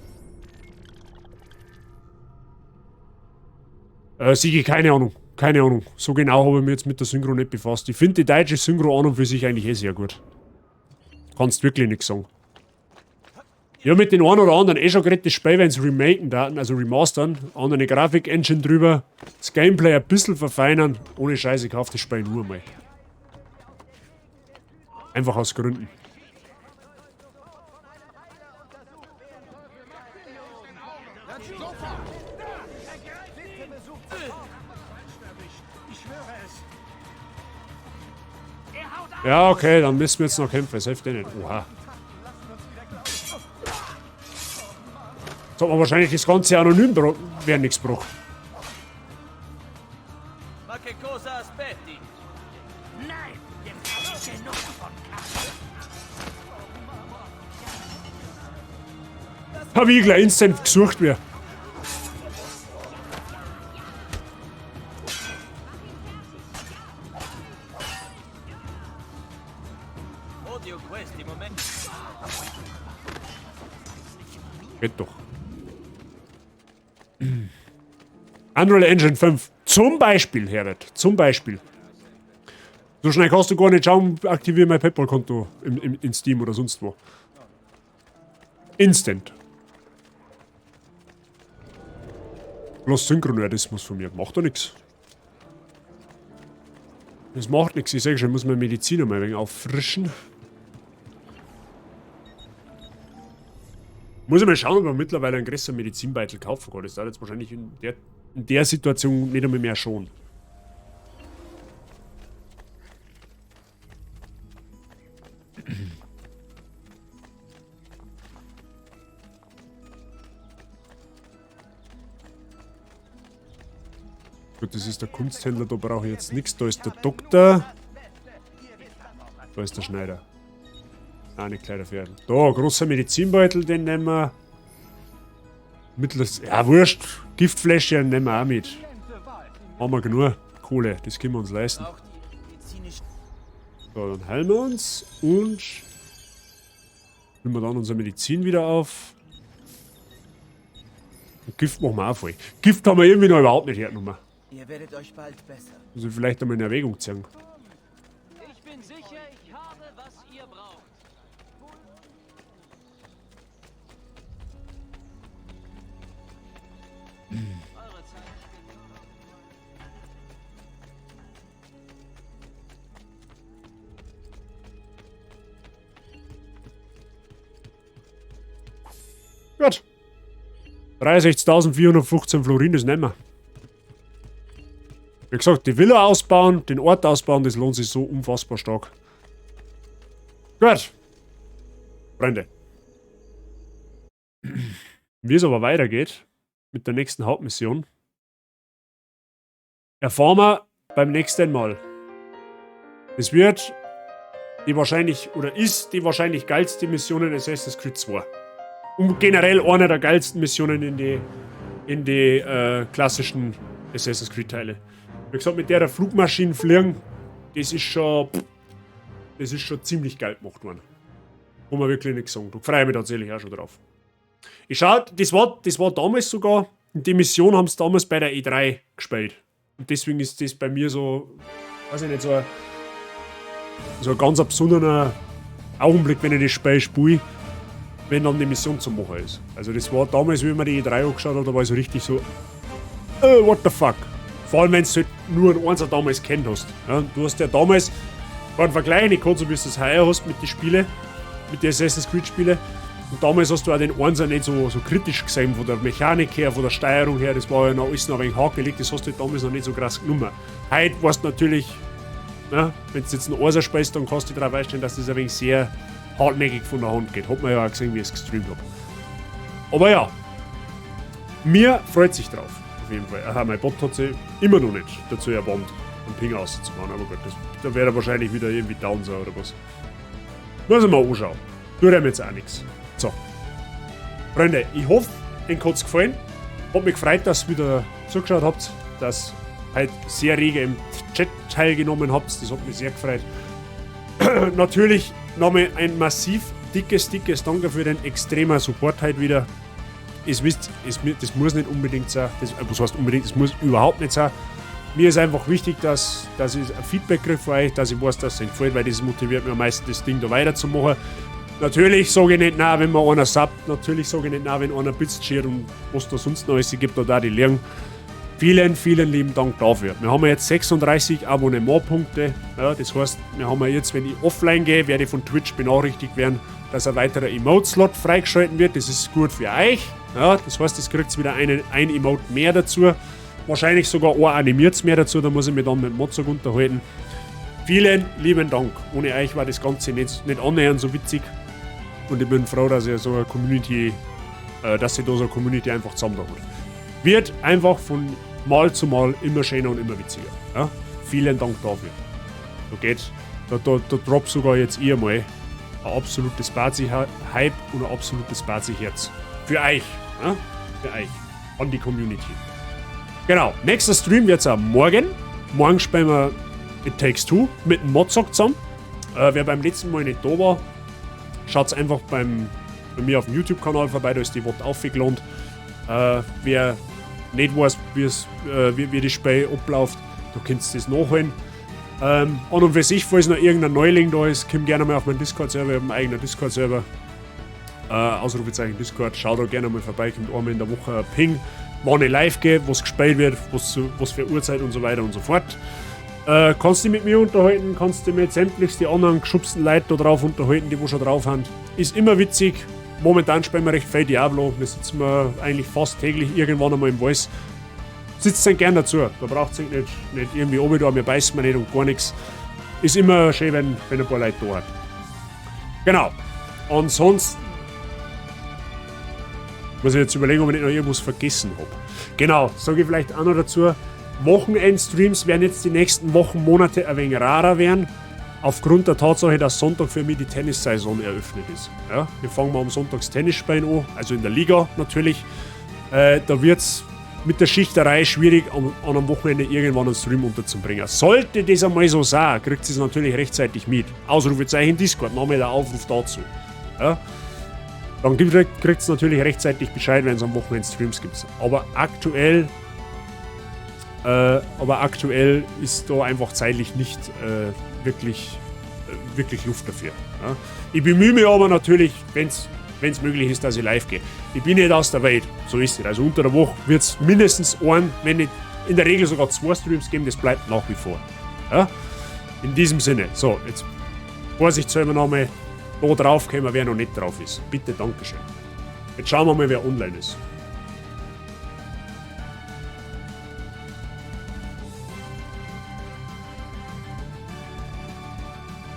Sigi, keine Ahnung. Keine Ahnung. So genau habe ich mich jetzt mit der Synchro nicht befasst. Ich finde die deutsche Synchro an und für sich eigentlich eh sehr gut. Kannst wirklich nix sagen. Ich hab mit den einen oder anderen eh schon geredet, das Spiel, wenn's remaken daten, also remastern, andere Grafik-Engine drüber, das Gameplay ein bisschen verfeinern. Ohne Scheiße, ich kauf das Spiel nur mal. Einfach aus Gründen. Ja, okay, dann müssen wir jetzt noch kämpfen. Das hilft eh nicht. Oha. Jetzt hat man wahrscheinlich das ganze anonym wäre nichts gebracht. Ma che cosa aspetti? Nein, jetzt hab ich genug davon. Hab ich gleich instant gesucht, wer. Geht doch. Unreal Engine 5. Zum Beispiel, Herbert. Zum Beispiel. So schnell kannst du gar nicht schauen, aktiviere mein PayPal-Konto in Steam oder sonst wo. Instant. Bloß Synchronerdismus von mir. Macht doch nix. Das macht nix. Ich sag schon, ich muss meine Medizin einmal ein wenig auffrischen. Muss ich mal schauen, ob man mittlerweile einen größeren Medizinbeutel kaufen kann. Das dauert jetzt wahrscheinlich in der Situation nicht einmal mehr schon. Gut, das ist der Kunsthändler, da brauche ich jetzt nichts. Da ist der Doktor. Da ist der Schneider. Ah, nicht Kleiderpferd. Da, großer Medizinbeutel, den nehmen wir. Mittleres. Ja, wurscht. Giftfläschchen nehmen wir auch mit. Haben wir genug Kohle, das können wir uns leisten. So, dann heilen wir uns und füllen wir dann unsere Medizin wieder auf. Und Gift machen wir auch voll. Gift haben wir irgendwie noch überhaupt nicht hergenommen. Ihr werdet euch bald besser. Also vielleicht einmal in Erwägung ziehen. Ich bin sicher, ich habe, was ihr braucht. Eure Zeit. Gut. 63.415 Florin, das nehmen wir. Wie gesagt, die Villa ausbauen, den Ort ausbauen, das lohnt sich so unfassbar stark. Gut. Freunde. Wie es aber weitergeht mit der nächsten Hauptmission, erfahren wir beim nächsten Mal. Es wird die wahrscheinlich, oder ist die wahrscheinlich geilste Mission in Assassin's Creed 2. Und generell eine der geilsten Missionen in die klassischen Assassin's Creed Teile. Wie gesagt, mit der Flugmaschinen fliegen, das ist schon ziemlich geil gemacht worden. Kann man wirklich nichts sagen. Da freue ich mich tatsächlich auch schon drauf. Ich schau, das war damals sogar, die Mission haben sie damals bei der E3 gespielt. Und deswegen ist das bei mir so, weiß ich nicht, so ein ganz besonderer Augenblick, wenn ich das Spiel spiele, wenn dann die Mission zu machen ist. Also das war damals, wie man die E3 angeschaut hat, da war ich so richtig so, what the fuck. Vor allem, wenn du halt nur einen Einser damals kennt hast. Ja, du hast ja damals, war ein Vergleich nicht gehabt, so wie du das heuer hast mit den Spielen, mit den Assassin's Creed Spiele. Und damals hast du auch den Einser nicht so kritisch gesehen, von der Mechanik her, von der Steuerung her, das war ja noch alles noch ein wenig hakelig, das hast du halt damals noch nicht so krass genommen. Heute weißt du natürlich, ne, wenn du jetzt einen Einser spielst, dann kannst du dich darauf einstellen, dass das ein wenig sehr hartnäckig von der Hand geht. Hat man ja auch gesehen, wie ich es gestreamt habe. Aber ja, mir freut sich drauf. Auf jeden Fall. Aha, mein Bot hat sich immer noch nicht dazu erbarmt, einen Ping auszumachen. Aber gut, da wäre er wahrscheinlich wieder irgendwie down sein oder was. Muss ich mal anschauen. Tut ihm jetzt auch nichts. So. Freunde, ich hoffe, euch hat's gefallen. Hat mich gefreut, dass ihr wieder zugeschaut habt, dass ihr heute sehr rege im Chat teilgenommen habt. Das hat mich sehr gefreut. Natürlich nochmal ein massiv dickes, dickes Danke für den extremen Support heute wieder. Es wisst, das muss nicht unbedingt sein. Was heißt unbedingt? Das muss überhaupt nicht sein. Mir ist einfach wichtig, dass ich ein Feedback kriege von euch, dass ich weiß, dass es euch gefällt, weil das motiviert mich am meisten, das Ding da weiterzumachen. Natürlich sage ich nicht nein, wenn mir einer subbt, natürlich sage ich nicht nein, wenn einer Bits shared und was da sonst noch alles gibt, da da die liegen. Vielen, vielen lieben Dank dafür. Wir haben jetzt 36 Abonnementpunkte. Ja, das heißt, wir haben jetzt, wenn ich offline gehe, werde ich von Twitch benachrichtigt werden, dass ein weiterer Emote-Slot freigeschalten wird. Das ist gut für euch. Ja, das heißt, es kriegt wieder ein Emote mehr dazu. Wahrscheinlich sogar ein animiertes mehr dazu, da muss ich mich dann mit Mozart unterhalten. Vielen lieben Dank. Ohne euch war das Ganze nicht annähernd so witzig. Und ich bin froh, dass sich da so eine Community einfach zusammen da hat. Wird einfach von Mal zu Mal immer schöner und immer witziger. Ja? Vielen Dank dafür. Da geht, da, da, da droppt sogar jetzt ihr mal ein absolutes Bazi-Hype und ein absolutes Bazi-Herz. Für euch. Ja? Für euch. An die Community. Genau. Nächster Stream wird's auch morgen. Morgen spielen wir It Takes Two mit dem Mozart zusammen. Wer beim letzten Mal nicht da war, schaut einfach bei mir auf dem YouTube-Kanal vorbei, da ist die VOD aufgeladen. Wer nicht weiß, wie das Spiel abläuft, da könnt ihr das nachholen. An und für sich, falls noch irgendein Neuling da ist, kommt gerne mal auf meinen Discord-Server, ich habe einen eigenen Discord-Server. Ausrufezeichen Discord, schaut da gerne mal vorbei, kommt einmal in der Woche ein Ping, wann ich live gehe, was gespielt wird, was für Uhrzeit und so weiter und so fort. Kannst dich mit mir unterhalten, kannst dich mit sämtlichsten anderen geschubsten Leuten da drauf unterhalten, die wo schon drauf haben. Ist immer witzig. Momentan spielen wir recht viel Diablo. Wir sitzen wir eigentlich fast täglich irgendwann einmal im Voice. Sitzt dann gern dazu. Da braucht es nicht irgendwie oben da, wir beißen wir nicht und gar nichts. Ist immer schön, wenn ein paar Leute da sind. Genau. Ansonsten muss ich jetzt überlegen, ob ich nicht noch irgendwas vergessen habe. Genau, sage ich vielleicht auch noch dazu. Wochenendstreams werden jetzt die nächsten Wochen, Monate ein wenig rarer werden. Aufgrund der Tatsache, dass Sonntag für mich die Tennissaison eröffnet ist. Ja, wir fangen mal am Sonntags Tennis spielen an, also in der Liga natürlich. Da wird es mit der Schichterei schwierig, an einem Wochenende irgendwann einen Stream unterzubringen. Sollte das einmal so sein, kriegt ihr es natürlich rechtzeitig mit. Ausrufezeichen Discord, nochmal der Aufruf dazu. Ja? Dann kriegt es natürlich rechtzeitig Bescheid, wenn es am Wochenende Streams gibt. Aber aktuell ist da einfach zeitlich nicht wirklich Luft dafür. Ja. Ich bemühe mich aber natürlich, wenn es möglich ist, dass ich live gehe. Ich bin nicht aus der Welt, so ist es. Also unter der Woche wird es mindestens einen, wenn nicht in der Regel sogar zwei Streams geben, das bleibt nach wie vor. Ja? In diesem Sinne, so, jetzt vorsichtshalber nochmal da drauf kommen, wer noch nicht drauf ist. Bitte, Dankeschön. Jetzt schauen wir mal, wer online ist.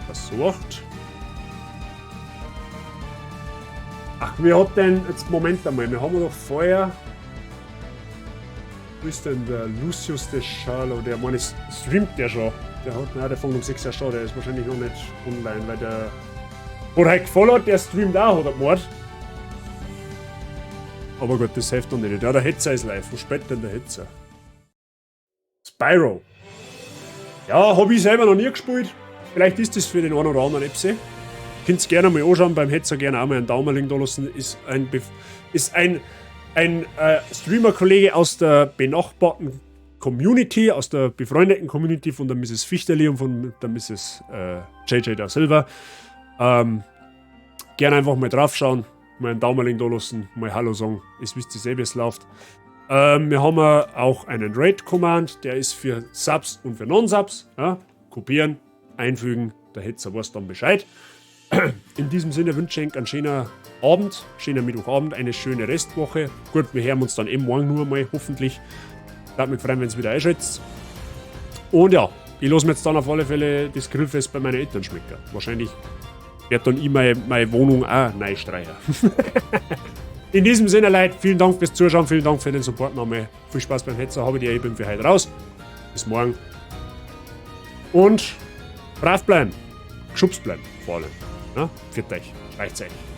Versucht. Ach, wir hat denn, jetzt Moment einmal, wir haben doch vorher. Wo ist denn der Lucius de Charlo? Der meine, streamt der schon. Der hat, nein, der fängt um 6 Uhr schon, der ist wahrscheinlich noch nicht online, weil der. Hat halt gefollowt, der streamt auch, hat er gemeint. Aber gut, das hilft noch nicht. Ja, der Hetzer ist live. Wo spielt denn der Hetzer? Spyro. Ja, habe ich selber noch nie gespielt. Vielleicht ist das für den einen oder anderen Epse. Könnt ihr gerne mal anschauen, beim Hetzer gerne auch mal einen Daumen da lassen. Ist ein Streamer-Kollege aus der benachbarten Community, aus der befreundeten Community von der Mrs. Fichterli und von der Mrs. JJ da Silva. Gerne einfach mal draufschauen, mal einen Daumen da lassen, mal Hallo sagen. Es wisst ihr selber, wie es läuft. Wir haben auch einen Raid-Command, der ist für Subs und für Non-Subs. Ja? Kopieren, einfügen, der Hetzer weiß dann Bescheid. In diesem Sinne wünsche ich euch einen schönen Abend, schönen Mittwochabend, eine schöne Restwoche. Gut, wir hören uns dann eben morgen nur mal, hoffentlich. Würde mich freuen, wenn ihr wieder einschaltet. Und ja, ich lasse mir jetzt dann auf alle Fälle das Grillfest bei meinen Eltern schmecken. Wahrscheinlich wird dann ich meine Wohnung auch neu streichen. In diesem Sinne, Leute, vielen Dank fürs Zuschauen, vielen Dank für den Support nochmal. Viel Spaß beim Hetzer, habe die, ich bin für heute raus. Bis morgen. Und brav bleiben. Geschubst bleiben, vor allem. Ja? Pfiat euch. Reicht's euch.